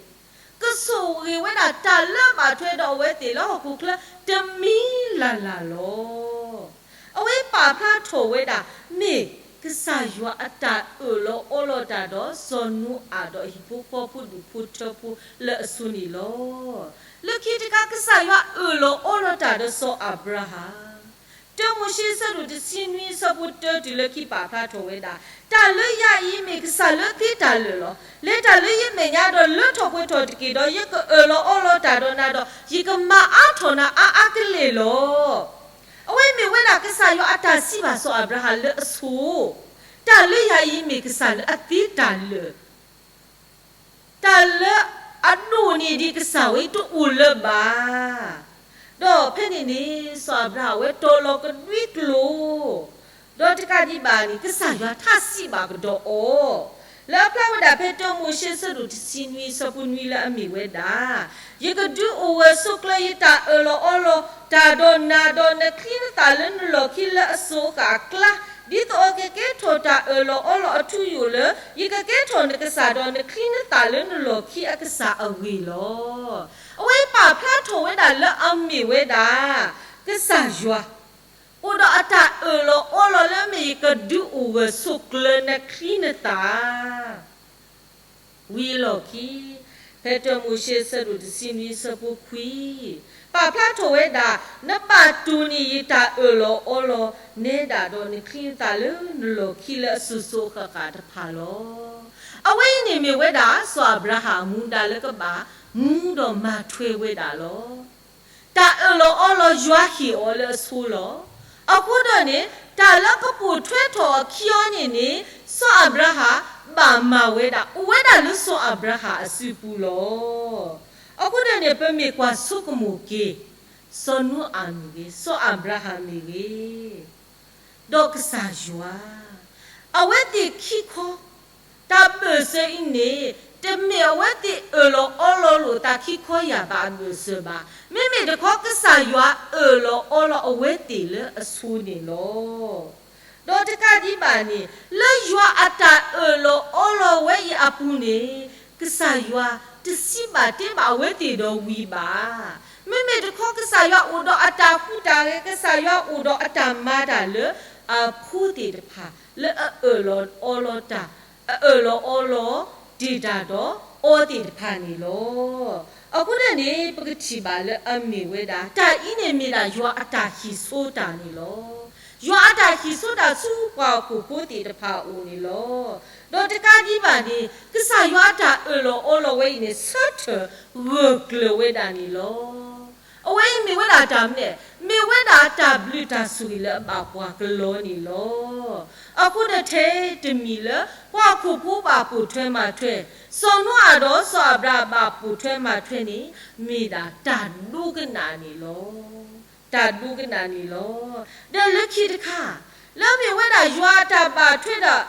ကဆိၣ်ဂ့ၤဝဲဒၣ်တၢ်လၢအဘၣ်ထွဲဒီးအဝဲသ့ၣ်လၢဟီၣ်ခိၣ်ချၢတမံၤလၢ်လၢ်လီၤ. အဝဲပာ်ဖျါထီၣ်ဝဲဒၣ် မ့ၢ်ကစၢ်ယွၤအတၢ်အၢၣ်လီၤအီလီၤတၢ်ဒီးစီၤနိအၤဒီးဟံၣ်ဖိဃီဖိဒူၣ်ဖိထၢဖိလၢအဆိန့ၣ်လီၤ. လၢခံတခါ ကစၢ်ယွၤအၢၣ်လီၤအီလီၤတၢ်ဒီးစီၤအၤဘြၤဟၣ် တၢမိၤၡ့ဆၢဒိၣ်တဆံနွံဆၢဖိတၢတုၤလၢခံပာ်ဖျါထီၣ်ဝဲဒၣ်, တၢ်လၢယၤအံၤမ့ၢ်ကစၢ်လၢအသ့တၢ်လၢာ်လီၤ. လဲၤတၢ်လၢယမဲာ်ညါဒီးလၢထီၣ်ပှဲၤထီၣ်တက့ၢ်, ဒီးယကအၢၣ်လီၤအီလီၤတၢ်ဒီးနၤဒီး ယကမၤအါထီၣ်နၤအါအါကလဲာ်လီၤ. အဝဲမ့ၢ်ဝဲဒၣ်ကစၢ်ယွၤအတၢ်စံးဘၣ်စီၤအၤဘြၤဟၣ်လၢအဆိ, တၢ်လၢယၤအံၤမ့ၢ်ကစၢ်လၢအသ့တၢ်လၢာ် တၢ်လၢအဒိၣ်န့ၢ်ဒံးကစၢ်ဝဲတအိၣ်လၢၤဘၣ်. ဒီးဖဲန့ၣ်န့ၣ် စီၤအၤဘြၤဟၣ်ဝဲတီၤလီၤကဒွံကျိာ်, ဒီးတကးဒံးဘၣ်န့ၣ် ကစၢ်ယွၤထးစံးဘၣ်ကဒီးအီၤ, လၢအဖျါဝဲဒၣ်ဖဲတၢမိၤၡ့ဆၢဒိၣ်တဆံနွံဆၢဖိနွံလၢအမ့ၢ်ဝဲဒၣ်, ယကဒုးအိၣ်ဂၢၢ်ဆိးကျၢၤယတၢ်အၢၣ်လီၤအီလီၤတၢ်ဒီးနၤဒီးနချံနသၣ်လၢနလီၢ်ခံလၢအစိၤအဃၣ်အကျါ, ဒ်သိးအကကဲထီၣ်တၢ်အၢၣ်လီၤအီလီၤအထူအယိာ်လၢ ယကကဲထီၣ်နကစၢ်ဒီးနချံနသၣ်လၢနလီၢ်ခံအကစၢ်အဂ့ၢ်လီၤ. အဝဲပာ်ဖျါထီၣ်ဝဲဒၣ်လၢအမ့ၢ်ဝဲဒၣ် ကစၢ်ယွၤ အိၣ်ဒီးအတၢ်အၢၣ်လီၤအီလီၤလၢအမ့ၢ်ယကဒုးအိၣ်ဂၢၢ်ဆိးကျၢၤနချံနသၣ် ဝံၤအလီၢ်ခံ, ဖဲတၢမိၤၡ့ဆၢဒိၣ်တဆံနွံဆၢဖိခွံ, ပာ်ဖျါထီၣ်ဝဲဒၣ်, နဘၣ်တိၢ်န့ၢ်ယတၢ်အၢၣ်လီၤအီလီၤ နဲဒၣ်ဒီးနချံနသၣ်လၢနလီၢ်ခံလၢအစိၤစိၤအဃၣ်ဃၣ်တဖၣ်လီၤ. အဝဲအံၤန့ၣ်မ့ၢ်ဝဲဒၣ် စီၤအၤဘြၤဟၣ်အမူဒါလၢကဘၣ်မူဒီးမၤထွဲဝဲဒၣ်လီၤ. တၢ်အၢၣ်လီၤအီလီၤယွၤဟ့ၣ်အီၤလၢအဆိလီၤ. အဃိဒီးန့ၣ် တၢ်လၢကပိာ်ထွဲထီၣ်အခံအီၤန့ၣ်န့ၣ် စီၤအၤဘြၤဟၣ်ဘၣ်မၤဝဲဒၣ် အိၣ်ဝဲဒၣ်လၢစီၤအၤဘြၤဟၣ်အစုပူၤလီၤ. အဃိဒီးန့ၣ် ပမ့ၢ်ကွၢ်ဆိကမိၣ်က့ၤ စီၤနိအၤမ့ၢ်ဂ့ၤ, စီၤအၤဘြၤဟၣ်မ့ၢ်ဂ့ၤ, ဒီးကစၢ်ယွၤ, အဝဲသ့ၣ်ခံခီ, တၢ်ဘၢၣ်စၢၤအံၤန့ၣ် တမ့ၢ်အဝဲသ့ၣ်အၢၣ်လီၤအီလီၤလိာ်သးခံခီယၢ်ဘၣ်အဘၢၣ်စၢၤဘၣ်. မ့မ့ၢ်တခီကစၢ်ယွၤအၢၣ်လီၤအီလီၤအဝဲသ့ၣ်လၢအဆိန့ၣ်လီၤ. ဒီးတကးဒံးဘၣ်န့ၣ် လၢယွၤအတၢ်အၢၣ်လီၤအီလီၤဝဲအံၤအပူၤန့ၣ် ကစၢ်ယွၤတစံးဘၣ်တဲဘၣ်အဝဲသ့ၣ်ဒီးဝံၤဘၣ်. မ့မ့ၢ်တခီကစၢ်ယွၤအိၣ်ဒီးအတၢ်ဟူးတၢ်ဂဲၤ, ကစၢ်ယွၤအိၣ်ဒီးအတၢ်မၤတၢ်လၢအဖိသ့ၣ်တဖၣ် လၢအအၢၣ်လီၤအီလီၤတၢ်, အအၢၣ်လီၤအီလီၤတ့ၢ်တၢ်ဒီးအီသ့ၣ်တဖၣ်န့ၣ်လီၤ. အဃိန့ၣ်န့ၣ် ပကထံၣ်ဘၣ်လၢအမ့ၢ်ဝဲဒၣ် တၢ်အံၤန့ၣ်မ့ၢ်ဒၣ်ယွၤအတၢ်ဟံးစိတၢ်န့ၣ်လီၤ. ယွၤအတၢ်ဟံးစိတၢ်ဆူပှၤဟီၣ်ခိၣ်ဖိသ့ၣ်တဖၣ်အအိၣ်န့ၣ်လီၤ. ဒီးတကးဒံးဘၣ်န့ၣ် ကစၢ်ယွၤအတၢ်အၢၣ်လီၤအီလီၤဝဲအံၤန့ၣ် ဆၢထၢၣ်ဂၢၢ်ကျၢၤဝဲဒၣ်န့ၣ်လီၤ. အဝဲအံၤမ့ၢ်ဝဲဒၣ်တၢ်မနုၤလဲၣ်, မ့ၢ်ဝဲဒၣ်တၢ်ဘျုးတၢ်ဆိၣ်ဂ့ၤလၢအဘၣ်ပှၤကလီန့ၣ်လီၤ. အဃိန့ၣ်ထဲတမံၤလၢ ပှၤဟီၣ်ခိၣ်ဖိဘၣ်ပိာ်ထွဲမၤထွဲ, စီၤနိအၤဒီးစီၤအၤဘြၤဟၣ်ဘၣ်ပိာ်ထွဲမၤထွဲန့ၣ် မ့ၢ်ဒၣ်တၢ်ဒိကနၣ်န့ၣ်လီၤ. တၢ်ဒိကနၣ်န့ၣ်လီၤ. ဒီးလၢခံတခါ, လၢမ့ၢ်ဝဲဒၣ်ယွၤအတၢ်ဘၣ်ထွဲဒီး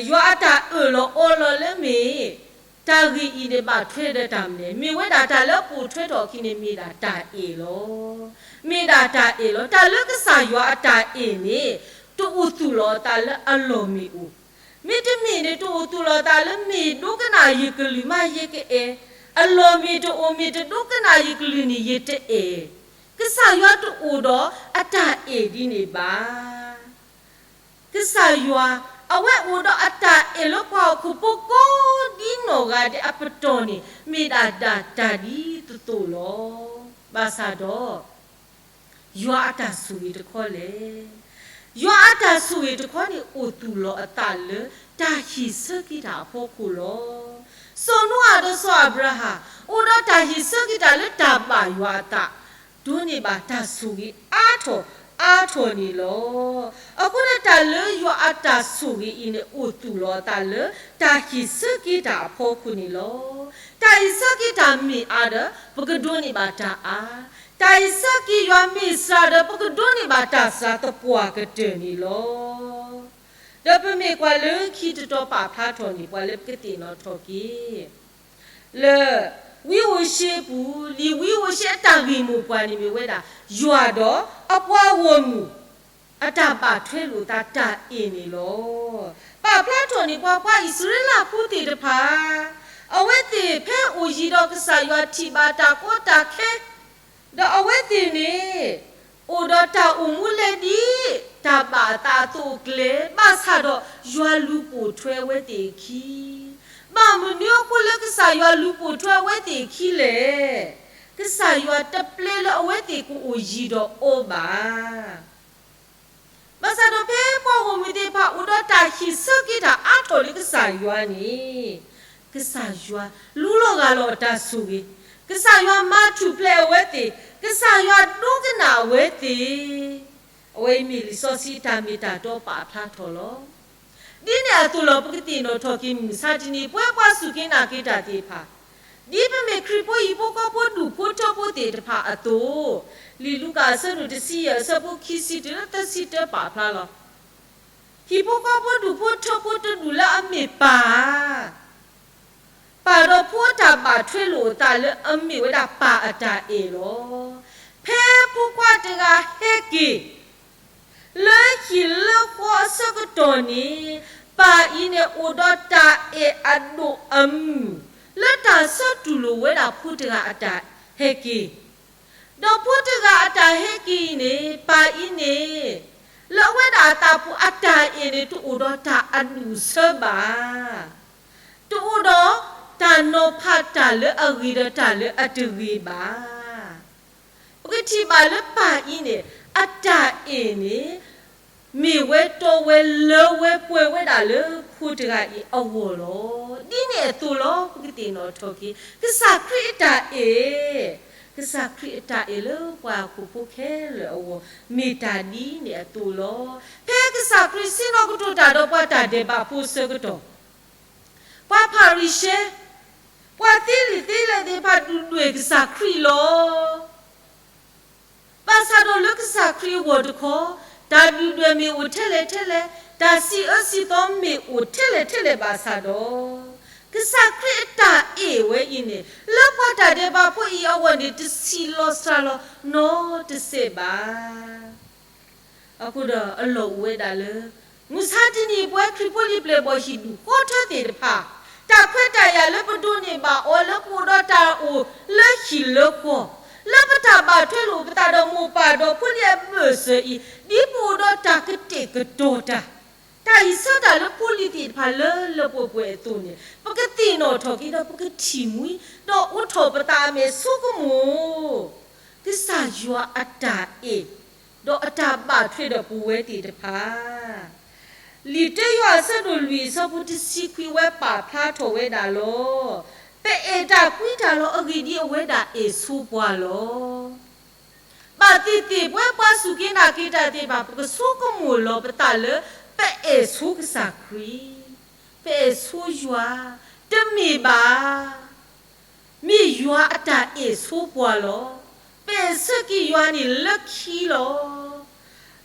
ယွၤအတၢ်အၢၣ်လီၤအီလီၤလၢမ့ၢ် တၢ်ဂ့ၢ်အံၤန့ၣ်ဘၣ်ထွဲဒီးတၢ်မနုၤလဲၣ်, မ့ၢ်ဝဲဒၣ်တၢ်လၢပိာ်ထွဲထီၣ်အခံန့ၣ် မ့ၢ်ဒၣ်တၢ်အဲၣ်လီၤ. မ့ၢ်ဒၣ်တၢ်အဲၣ်လီၤ. တၢ်လၢကစၢ်ယွၤအတၢ်အဲၣ်န့ၣ် တအိၣ်သူၣ်လီၤအသးလၢအလီၢ်မ့ၢ်အိၣ်, မ့တမ့ၢ်န့ၣ် တအိၣ်သူၣ်လီၤအသးလၢမ့ၢ်ဒိကနၣ်ယကလုၢ်မးယကအဲၣ်, အလီၢ်မ့ၢ်တအိၣ်မ့ၢ်တဒိကနၣ်ယကလုၢ်န့ၣ် ယတအဲၣ်. ကစၢ်ယွၤတအိၣ်ဒီးအတၢ်အဲၣ်ဒ်န့ၣ်ဘၣ်. ကစၢ်ယွၤ အဝဲအိၣ်ဒီးအတၢ်အဲၣ်လၢပှၤဟီၣ်ခိၣ်ဖိကိးဒ်နီၢ်ဂၤဒဲးအပတီၢ်န့ၣ် မ့ၢ်ဒၣ်ဒၣ်တၢ်ဒ်သိးသိးလီၤ. ဘၣ်ဆၣ်ဒီး ယွၤအတၢ်ဆိၣ်ဂ့ၤတခီလဲၣ်. ယွၤအတၢ်ဆိၣ်ဂ့ၤတခီန့ၣ် အိၣ်သူၣ်လီၤအသးလၢတၢ်ဟ့ၣ်ဆၢက့ၤတၢ်အဖီခိၣ်လီၤ. စီၤနိအၤဒီးစီၤအၤဘြၤဟၣ် အိၣ်ဒီးတၢ်ဟ့ၣ်ဆၢက့ၤတၢ်လၢတၢ်ဘၣ်ယွၤအသး ဒိးန့ၢ်ဘၣ်တၢ်ဆိၣ်ဂ့ၤအါထီၣ်အါထီၣ်န့ၣ်လီၤ. အဃိန့ၣ်တၢ်လၢယွၤအတၢ်ဆိၣ်ဂ့ၤအံၤန့ၣ် အိၣ်သူၣ်လီၤအသးလၢတၢ်ဟ့ၣ်ဆၢက့ၤတၢ်အဖီခိၣ်န့ၣ်လီၤ. တၢ်ဟ့ၣ်ဆၢက့ၤတၢ်မ့ၢ်အါဒီး ပကဒိးန့ၢ်ဘၣ်တၢ်အါ, တၢ်ဟ့ၣ်ဆၢက့ၤယွၤမ့ၢ်စှၤဒီး ပကဒိးန့ၢ်ဘၣ်တၢ်စှၤသပှၢ်ကတၢၢ်န့ၣ်လီၤ. ဒီးပမ့ၢ်ကွၢ်လၢခံတတီၤပာ်ဖျါထီၣ်န့ၣ် ပှၤလၢပကသ့ၣ်နီၣ်ထီၣ်က့ၤ လၢ ဝံဧိၤၡ့အပူၤ, လံာ်ဝံဧိၤၡ့အတၢ်ဂ့ၢ်မိၢ်ပှၢ်န့ၣ်မ့ၢ်ဝဲဒၣ် ယွၤဒီးအပှၤဂီၢ်မုၢ် အတၢ်ဘၣ်ထွဲလိာ်သးတၢ်အဲၣ်န့ၣ်လီၤ. ပာ်ဖျါထီၣ်န့ၣ် ပှၤပှၤအံၣ်စရ့လးဖိသ့ၣ်တဖၣ် အဝဲသ့ၣ်ဖဲအိၣ်ယံၤဒီးကစၢ်ယွၤထံၣ်ဘၣ်တၢ်ကီတၢ်ခဲ ဒီးအဝဲသ့ၣ်န့ၣ် အိၣ်ဒီးတၢ်အိၣ်မူလဲဒ် တၢ်ဘၣ်အသးအသိးအကျဲ ဘၣ်ဆၣ်ဒီးယွၤလူၤပိာ်ထွဲအဝဲသ့ၣ်အခံ, ဘၣ်မနုၤအဃိလၢကစၢ်ယွၤလူၤပိာ်ထွဲအဝဲသ့ၣ်အခံလဲၣ်. ကစၢ်ယွၤတပျဲလၢအဝဲသ့ၣ်ကအိၣ်ယံၤဒီးအီၤဘၣ်. ဘၣ်ဆၣ်ဒီးဖဲပှၤဂီၢ်မုၢ်သ့ၣ်တဖၣ် အိၣ်ဒီးတၢ်ဟ့ၣ်ဆၢက့ၤတၢ်အါထီၣ်လၢကစၢ်ယွၤန့ၣ်, ကစၢ်ယွၤလူလီၤဂာ်လီၤအတၢ်ဆိၣ်ဂ့ၤ, ကစၢ်ယွၤမၤထူၣ်ဖျဲးအဝဲသ့ၣ်, ကစၢ်ယွၤဒိကနၣ်အဝဲသ့ၣ်, အဝဲအံၤမ့ၢ်လံာ်စီဆှံတၢ်မ့ၢ်တၢ်တီပာ်ဖျါထီၣ်လီၤ. ဒ်န့ၣ်အသိးလီၤ ပကသ့ၣ်နီၣ်ထီၣ်က့ၤမုၢ်မဆါတနံၤ ပဝဲပှၤစူၢ်က့ၤနာ်က့ၤတၢ်သ့ၣ်တဖၣ် ဒ်ပမ့ၢ်ခရံာ်ဖိဟံၣ်ဖိဃီဖိ ဒူၣ်ဖိထၢဖိသ့ၣ်တဖၣ်အသိး, လံာ်လူၤကၣ်အဆၢဒိၣ်တဆံယဲၢ် အဆၢဖိခံဆံတုၤလၢသၢဆံတၢပာ်ဖျါလီၤ. ဟံၣ်ဖိဃီဖိဒူၣ်ဖိထၢဖိတဒူၣ်လၢအမ့ၢ်ပၢ် ပၢ်ဒီးဖိအတၢ်ဘၣ်ထွဲလိာ်အသးလၢအမ့ၢ်ဝဲဒၣ်ပၢ်အတၢ်အဲၣ်လီၤ. ဖဲဖိခွါတဂၤဟဲက့ၤ လၢဟံၣ်လၢဃီအဆၢကတီၢ်န့ၣ်, ပၢ်အံၤန့ၣ်အိၣ်ဒီးတၢ်အဲၣ်အဒိၣ်အမုၢ် လၢတၢ်ဆၢတူၢ်လိာ်ဝဲဒၣ်ဖိတဂၤအတၢ်ဟဲက့ၤ, ဒီးဖိတဂၤအတၢ်ဟဲက့ၤအံၤန့ၣ် ပၢ်အံၤန့ၣ် လၢအဝဲဒၣ်အသးပူၤအတၢ်အဲၣ်န့ၣ် တအိၣ်ဒီးတၢ်အဒူၣ်အဆၢဘၣ်. တအိၣ်ဒီးတၢ်နီၤဖးတၢ်လၢအဂ့ၤဒီးတၢ်လၢအတဂ့ၤဘၣ်. ပကထံၣ်ဘၣ်လၢပၢ်အံၤန့ၣ် အတၢ်အဲၣ်န့ၣ် မ့ၢ်ဝဲတီဝဲလၢဝဲပှဲၤဝဲဒၣ်လၢဖိတဂၤအံၤအဂီၢ်လီၤ. ဒ်န့ၣ်အသိးလီၤ ပကသ့ၣ်နီၣ်ထီၣ်က့ၤ ကစၢ်ခရံာ်အတၢ်အဲၣ်, ကစၢ်ခရံာ်အတၢ်အဲၣ်လၢပှၤဟီၣ်ခိၣ်ဖိခဲလၢာ်အဂီၢ် မ့ၢ်တၢ်ဒ်န့ၣ်အသိးလီၤ. ဖဲကစၢ်ခရံာ်ဆ့ၣ်နီၤကတိၤတၢ်ဒီးပှၤတၢ်ဒဲးဘးဖိအဆၢကတီၢ် ပှၤဖၤရံၤၡဲ, ပှၤသ့လံာ်သ့လဲၢ်သ့ၣ်တဖၣ်ဒုၣ်ဒွဲၣ်ကစၢ်ခရံာ်လီၤ. ဘၣ်ဆၣ်ဒီးလၢကစၢ်ခရံာ်အဂီၢ်တခီ, တၢ်ဒုၣ်ဒွဲၣ်မ့ၢ်အိၣ်ထဲလဲၣ်ထဲလဲၣ်, တၢ်စံးအၢစံးသီမ့ၢ်အိၣ်ထဲလဲၣ်ထဲလဲၣ်ဘၣ်ဆၣ်ဒီး, ကစၢ်ခရံာ်အတၢ်အဲၣ်ဝဲအံၤန့ၣ် လၢပှၤတၢ်ဒဲးဘးဖိအံၤအဂီၢ်န့ၣ် တဆံးလီၤစှၤလီၤနီတစဲးဘၣ်. အဃိဒီးအလီၢ်အိၣ်ဝဲဒၣ်လၢ မုၢ်ဆါတနံၤ ပဝဲခရံာ်ဖိလံၤပျဲၢ်ဘီၣ်ဟံၣ်ဒူၣ်ဃီထၢသ့ၣ်တဖၣ်, တၢ်ခွဲးတၢ်ယာ်လၢပဒိးန့ၢ်ဘၣ်အီၤလၢပအိၣ်ဒီးတၢ်အိၣ်လၢဟံၣ်လၢဃီ, လၢပတၢ်ဘၣ်ထွဲလိာ်ပသးဒီးမိၢ်ပၢ်ဒီးဖိလံၤအဘၢၣ်စၢၤအံၤ, ဒ်ပအိၣ်ဒီးတၢ်ကတဲာ်ကတီၤတၢ်, တၢ်ဟံးဆၢတၢ်လၢဖိလံၤသ့ၣ်တဖၣ်လၢလၢပှဲၤပှဲၤအသိးန့ၣ်, ပကသ့ၣ်နီၣ်ထီၣ်က့ၤဒီးပကထံၣ်မှံ, ဒီးအိးထီၣ်ပသးအမဲာ်ဆိကမိၣ် ကစၢ်ယွၤအတၢ်အဲၣ်, ဒီးအတၢ်ဘၣ်ထွဲဒီးပဝဲသ့ၣ်တဖၣ်. လံာ်တၢယိၤဟၣ်အဆၢဒိၣ်လွံၢ်အဆၢဖိတဆံခွံဝဲပာ်ဖျါထီၣ်ဝဲဒၣ်လီၤ. ပအဲၣ်တၢ်ကွံတၢ်လီၤအဂ့ၢ်ဒ်အဝဲဒၣ်အဲၣ်ဆိပှၤလီၤ. ဘၣ်သ့ၣ်သ့ၣ်ပဝဲပှၤစူၢ်က့ၤနာ်က့ၤတၢ်သ့ၣ်တဖၣ် ပကဆိကမိၣ်လီၤပသးလၢ ပအဲၣ်ဆိကစၢ်ခရံာ်, ပအဲၣ်ဆိယွၤ, တမ့ၢ်ဘၣ် မ့ၢ်ယွၤအတၢ်အဲၣ်ဆိပှၤလီၤ. ပအဲၣ်ဆၢက့ၤယွၤန့ၣ်လၢခံလီၤ.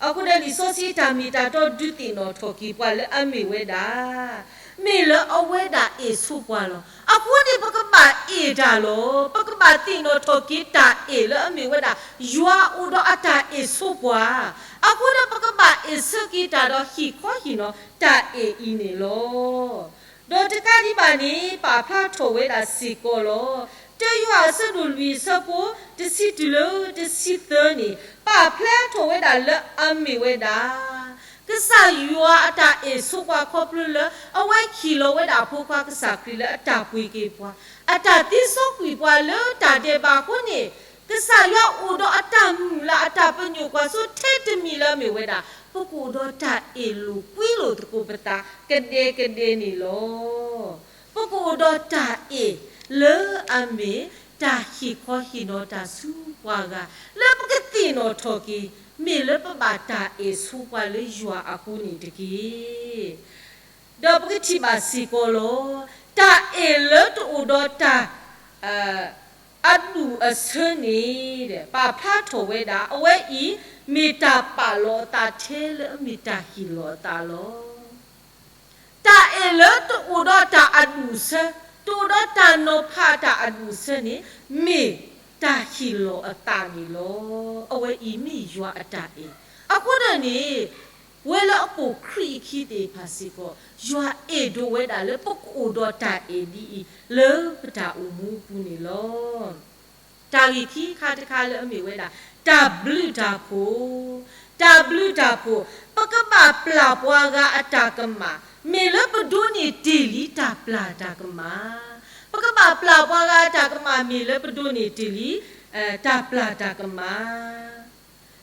အဃိဒီးလံာ်စီဆှံအတၢ်မ့ၢ်တၢ်တီဒုးသ့ၣ်နီၣ်ထီၣ်က့ၤပှၤလၢအမ့ၢ်ဝဲဒၣ်, မ့ၢ်လၢအဝဲဒၣ်အဲၣ်ဆိပှၤလီၤ. အဃိန့ၣ်ပကဘၣ်အဲၣ်တၢ်လီၤ. ပကဘၣ်သ့ၣ်နီၣ်ထီၣ်က့ၤတၢ်အဲၣ်လၢအမ့ၢ်ဝဲဒၣ် ယွၤအိၣ်ဒီးအတၢ်အဲၣ်ဆိပှၤ, အဃိဒီးပကဘၣ်အဲၣ်ဆၢက့ၤတၢ်ဒီးဟ့ၣ်ခီဟ့ၣ်နီၤတၢ်အဲၣ်အံၤန့ၣ်လီၤ. ဒီးတကးဒံးဘၣ်န့ၣ် ပာ်ဖျါထီၣ်ဝဲဒၣ်စ့ၢ်ကီးလီၤ. တၢယိၤဟၣ်အဆၢဒိၣ်လွံၢ်အဆၢဖိ တဆံတုၤလၢတဆံသၢန့ၣ် ပာ်ဖျါထီၣ်ဝဲဒၣ်လၢအမ့ၢ်ဝဲဒၣ် ကစၢ်ယွၤအတၢ်အဲၣ်ဆိပှၤခီဖျိလၢ အဝဲဟ့ၣ်လီၤဝဲဒၣ်အဖိခွါကစၢ်ခရံာ်လၢအတၢ်ပှ့ၤက့ၤပှၤ, အတၢ်သံဆိကွံာ်ပှၤလၢတၢ်ဒဲးဘးအဃိန့ၣ်, ကစၢ်ယွၤအိၣ်ဒီးအတၢ်မုၢ်လၢ်အတၢ်ပညိၣ်ကွၢ်စိထဲတမံၤလၢအမ့ၢ်ဝဲဒၣ် ပကအိၣ်ဒီးတၢ်အဲၣ်လိာ်ကွံလိာ်သကိးပသးကဒဲကဒဲန့ၣ်လီၤ. ပကအိၣ်ဒီးတၢ်အဲၣ်လၢအမ့ၢ်တၢ်ဟ့ၣ်ခီဟ့ၣ်နီၤတၢ်ဆူပှၤဂၤ လၢပကသ့ၣ်နီၣ်ထီၣ်က့ၤ မ့ၢ်လၢပဘၣ်တၢ်အဲၣ်ဆိပှၤလၢယွၤအဃိန့ၣ်တက့ၢ်. ဒီးပကထံၣ်ဘၣ်စ့ၢ်ကီးလီၤ. တၢ်အဲၣ်လၢတအိၣ်ဒီးတၢ် အဒူၣ်အဆၢန့ၣ် ပာ်ဖျါထီၣ်ဝဲဒၣ် အဝဲအံၤ မ့ၢ်တၢ်ပာ်လီၤအသးထဲလၢအမ့ၢ်တၢ်ဟ့ၣ်လီၤအသးလီၤ. တၢ်အဲၣ်လၢတအိၣ်ဒီးတၢ်အဒူၣ်အဆၢ, တအိၣ်ဒီးတၢ်နီၤဖးတၢ်အဒူၣ်အဆၢန့ၣ် မ့ၢ်တၢ်ဟ့ၣ်လီၤအသးန့ၣ်လီၤ. အဝဲအံၤမ့ၢ်ယွၤအတၢ်အဲၣ်. အဃိဒီးန့ၣ် ပဝဲလၢအပိာ်ခရံာ်အခံသ့ၣ်တဖၣ်စ့ၢ်ကီး ယွၤအဲၣ်ဒိးဝဲဒၣ်လၢပကအိၣ်ဒီးတၢ်အဲၣ်ဒ်အံၤ လၢပတၢ်အိၣ်မူအပူၤန့ၣ်လီၤ. တၢ်ဂ့ၢ်ခံခါတခါလၢအမ့ၢ်ဝဲဒၣ် တၢ်ဘျုးတၢ်ဖှိၣ်, တၢ်ဘျုးတၢ်ဖှိၣ်, ပကဘၣ်ပျၢ်ပှၤဂၤအတၢ်ကမၣ် မ့ၢ်လၢပဒိးန့ၢ်တ့ၢ်လံတၢ်ပျၢ်တၢ်ကမၣ်, ပကဘၣ်ပျၢ်ပှၤဂၤအတၢ်ကမၣ် မ့ၢ်လၢပဒိးန့ၢ်တ့ၢ်လံ တၢ်ပျၢ်တၢ်ကမၣ်.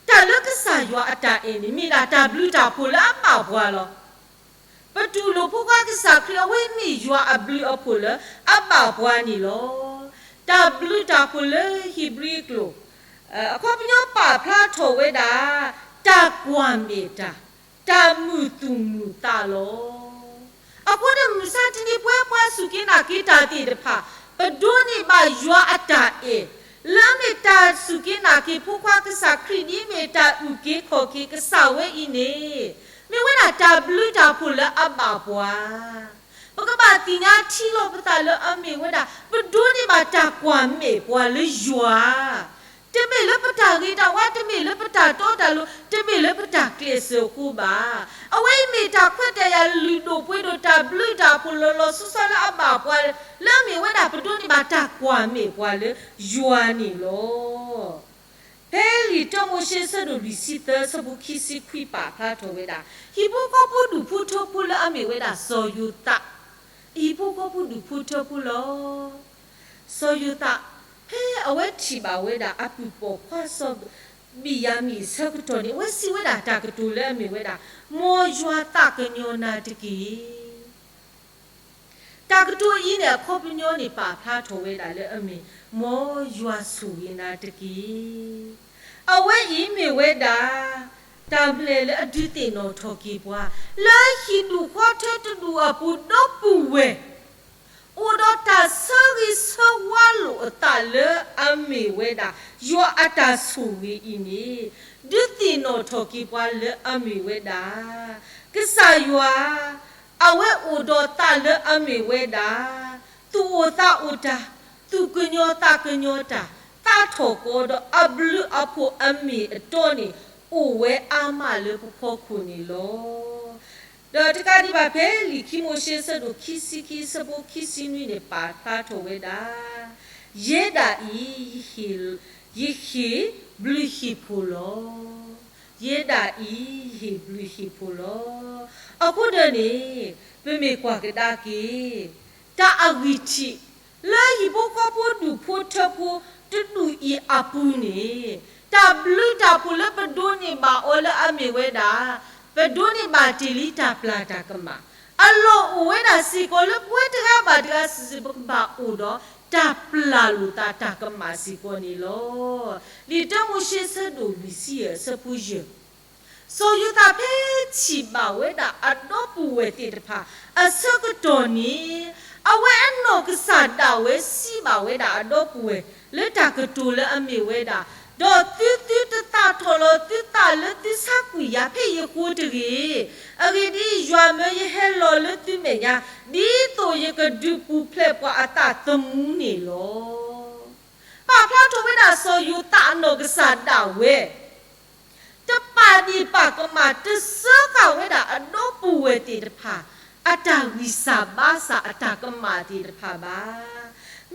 တၢ်လၢကစၢ်ယွၤအတၢ်အဲၣ်န့ၣ် မ့ၢ်ဒၣ်တၢ်ဘျုးတၢ်ဖှိၣ်လၢအဘၣ်ပှၤလီၤ. ပတူၢ်လိာ်ဖိခွါကစၢ်ခရံာ် အဝဲမ့ၢ်ယွၤအဘျုးအဖှိၣ်လၢအဘၣ်ပှၤန့ၣ်လီၤ. တၢ်ဘျုးတၢ်ဖှိၣ်လၢဟံးဘြံၤကျိာ် အခီပညီပာ်ဖျါထီၣ်ဝဲဒၣ် တၢ်ကွၢ်မဲာ်တၢ်, တၢ်မုာ်သူၣ်မုာ်သးလီၤ. အဃိန့ၣ်မုၢ်မဆါတနံၤ ပဝဲပှၤစူၢ်က့ၤနာ်က့ၤတၢ်သ့ၣ်တဖၣ် ပဒိးန့ၢ်ဘၣ်ယွၤအတၢ်အဲၣ် လၢအမ့ၢ်တၢ်စူၢ်က့ၤနာ်က့ၤဖိခွါကစၢ်ခရံာ် ဒ်အမ့ၢ်တၢ်အုၣ်က့ၤခီၣ်က့ၤကစၢ်ဝဲအံၤန့ၣ် မ့ၢ်ဝဲဒၣ်တၢ်ဘျုးတၢ်ဖှိၣ်လၢအဘၣ်ပှၤ. ပကဘၣ်သ့ၣ်ညါထံလီၤပသးလၢအမ့ၢ်ဝဲဒၣ် ပဒိးန့ၢ်ဘၣ်တၢ်ကွၢ်မဲာ်ပှၤလၢယွၤ တမ့ၢ်လၢပတၢ်ဂ့ၤတၢ်ဝါ, တမ့ၢ်လၢပတၢ်တီတၢ်လိၤ, တမ့ၢ်လၢပတၢ်ကျဲးစၢးအဃိဘၣ်. အဝဲအံၤမ့ၢ်တၢ်ခွဲးတၢ်ယာ်လုၢ်ဒိၣ်ပှ့ၤဒိၣ် တၢ်ဘျုးတၢ်ဖှိၣ်လီၤလီၤဆီဆီလၢအဘၣ်ပှၤ လၢအမ့ၢ်ဝဲဒၣ်ပဒိးန့ၢ်ဘၣ်တၢ်ကွၢ်မဲာ်ပှၤလၢယွၤန့ၣ်လီၤ. ဖဲလံာ်တၢမိၤၡ့ဆၢဒိၣ်လွံၢ်ဆံသၢဆၢဖိခံဆံခွံပာ်ဖျါထီၣ်ဝဲဒၣ် ဟံၣ်ဖိဃီဖိဒူၣ်ဖိထၢဖိလၢအမ့ၢ်ဝဲဒၣ်စီၤယိၤသး, ဟံၣ်ဖိဃီဖိဒူၣ်ဖိထၢဖိလီၤ. စီၤယိၤသး ဖဲအဝဲထံၣ်ဘၣ်ဝဲဒၣ်အပုၢ်ပိာ်ခွါစီၤဘံၣ်ယၤမံၣ်အဆၢကတီၢ်န့ၣ် အဝဲစံးဝဲဒၣ်တၢ်ကတိၤလၢအမ့ၢ်ဝဲဒၣ် မ်ယွၤသးကညီၤနၤတက့ၢ်. တၢ်ကတိၤအံၤန့ၣ် အခီပညီန့ၣ် ပာ်ဖျါထီၣ်ဝဲဒၣ်လၢအမ့ၢ် မ်ယွၤဆိၣ်ဂ့ၤနၤတက့ၢ်. အဝဲအံၤမ့ၢ်ဝဲဒၣ် တၢ်ဘျဲၣ်လၢအဒုးသ့ၣ်နီၣ်ထီၣ်က့ၤပှၤ လၢဟံၣ်ဒူၣ်ဃီထၢတဒူၣ်အပူၤဒီပုၢ်ဝဲၢ် အိၣ်ဒီးတၢ်ဆၢဂ့ၤဆၢဝါလိာ် အဝဲအိၣ်ဒီးသးလၢအမ့ၢ်ဝဲဒၣ် ယွၤအတၢ်ဆိၣ်ဂ့ၤအံၤန့ၣ် ဒုးသ့ၣ်နီၣ်ထီၣ်က့ၤပှၤလၢအမ့ၢ်ဝဲဒၣ် ကစၢ်ယွၤ အဝဲအိၣ်ဒီးသးလၢအမ့ၢ်ဝဲဒၣ် သူၣ်အိၣ်သးအိၣ်တၢ်, သူၣ်ကညီၤသးကညီၤတၢ်, သးထီၣ်ကီဒီးအဘျုးအဖှိၣ်အမ့ၢ်အတီန့ၣ် အိၣ်ဝဲအါမးလၢပဖီခိၣ်န့ၣ်လီၤ. ဒီးတကးဒံးဘၣ်ဖဲလံာ်ခံမိၤၡ့ဆၢဒိၣ်ခံဆံခံဆၢဖိခံဆံနွံန့ၣ် ပာ်ဖျါထီၣ်ဝဲဒၣ်, ယဲဒၣ်အံၤ ယဟ့ၣ်ဘျုးဟ့ၣ်ဖှိၣ်လီၤ. ယဲဒၣ်အံၤ ယဟ့ၣ်ဘျုးဟ့ၣ်ဖှိၣ်လီၤ. အဃိဒီးန့ၣ် ပမ့ၢ်ကွၢ်ကဒါက့ၤ တၢ်အဂံၢ်ထံး လၢဟံၣ်ဖိဃီဖိဒူၣ်ဖိထၢဖိတဒူၣ်အံၤအပူၤန့ၣ် တၢ်ဘျုးတၢ်ဖှိၣ်လၢပဒိးန့ၢ်ဘၣ်အီၤလၢအမ့ၢ်ဝဲဒၣ် ပဒိးန့ၢ်ဘၣ်တ့ၢ်လံတၢ်ပျၢ်တၢ်ကမၣ် အလီၢ်အိၣ်ဝဲဒၣ်စ့ၢ်ကီးလၢပဝဲတဂၤဘၣ်တဂၤစုာ်စုာ် ပကဘၣ်အိၣ်ဒီးတၢ်ပျၢ်လိာ်သးတၢ်ကမၣ်စ့ၢ်ကီးန့ၣ်လီၤ. လံာ်တၢမိၤၡ့ဆၢဒိၣ်လွံၢ်ဆံယဲၢ်ဆၢဖိယဲၢ် စီၤယိၤသးဖဲထံၣ်ဘၣ်ဝဲဒၣ်အဒီပုၢ်ဝဲၢ်သ့ၣ်တဖၣ် အဆၢကတီၢ်န့ၣ် အဝဲအနီၢ်ကစၢ်ဒၣ်ဝဲစံးဘၣ်ဝဲဒၣ်အဒီပုၢ်ဝဲၢ် လၢတၢ်ကတိၤလၢအမ့ၢ်ဝဲဒၣ်, ဒီးသုသုတသးထီၣ်လီၤသုသးလၢသုဆါကွံာ်ယၤဖဲအံၤအဃိတဂ့ၤ. အဂ့ၢ်ဒ်အံၤ, ယွၤမၢယဟဲလီၤလၢသုမဲာ်ညါ, ဒ်သိးယကဒုးပူၤဖျဲးပှၤအသးသမူန့ၣ်လီၤ. ပာ်ဖျါထီၣ်ဝဲဒၣ်စီၤယိၤသးအနီၢ်ကစၢ်ဒၣ်ဝဲ တပာ်ဒ့ၣ်ပာ်ကမၣ်တစၢဃာ်ဝဲဒၣ်အဒီပုၢ်ဝဲၢ်သ့ၣ်တဖၣ် အတၢ်ဂံၢ်စၢ်ဘါစၢ်အတၢ်ကမၣ်သ့ၣ်တဖၣ်ဘၣ်.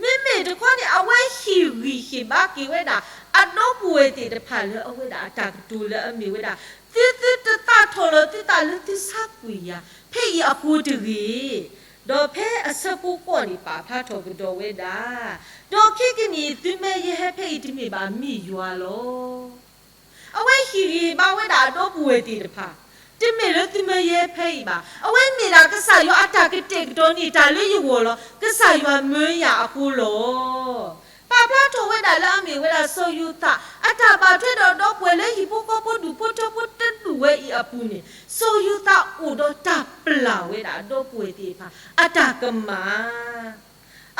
မ့မ့ၢ်တခီန့ၣ် အဝဲဟ့ၣ်ဂံၢ်ဟ့ၣ်ဘါက့ၤဝဲဒၣ် အဒီပုၢ်ဝဲၢ်သ့ၣ်တဖၣ်လၢအဝဲဒၣ်အတၢ်ကတိၤလၢအမ့ၢ်ဝဲဒၣ်, သုသုတသးထီၣ်လီၤသုသးလၢသုဆါကွံာ်ယၤ ဖဲအံၤအဃိတဂ့ၤ. ဒီးဖဲအဆၢဖိဃိးန့ၣ် ပာ်ဖျါထီၣ်ကဒီးဝဲဒၣ်, ဒီးခဲကနံၣ်အံၤ သုမၢယဟဲဖဲအံၤတမ့ၢ်ဘၣ် မ့ၢ်ယွၤလီၤ. အဝဲဟ့ၣ်ဂံၢ်ဟ့ၣ်ဘါဝဲဒၣ်အဒီပုၢ်ဝဲၢ်သ့ၣ်တဖၣ်, တမ့ၢ်လၢသုမၢယဟဲဖဲအံၤဘၣ်. အဝဲမ့ၢ်ဒၣ်ကစၢ်ယွၤအတၢ်ကတဲာ်ကတီၤန့ၢ်တၢ်လၢယဂီၢ်လီၤ. ကစၢ်ယွၤမၢယၤအဃိလီၤ. ပာ်ဖျါထီၣ်ဝဲဒၣ်လၢအမ့ၢ်ဝဲဒၣ်စီၤယိၤသး အတၢ်ဘၣ်ထွဲဒီးဒီပုၢ်ဝဲၢ်လၢဟံၣ်ဖိဃီဖိဒူၣ်ဖိထၢဖိတဒူၣ်ဝဲအံၤအပူၤန့ၣ် စီၤယိၤသးအိၣ်ဒီးတၢ်ပျၢ်ဝဲဒၣ်အဒီပုၢ်ဝဲၢ်သ့ၣ်တဖၣ် အတၢ်ကမၣ်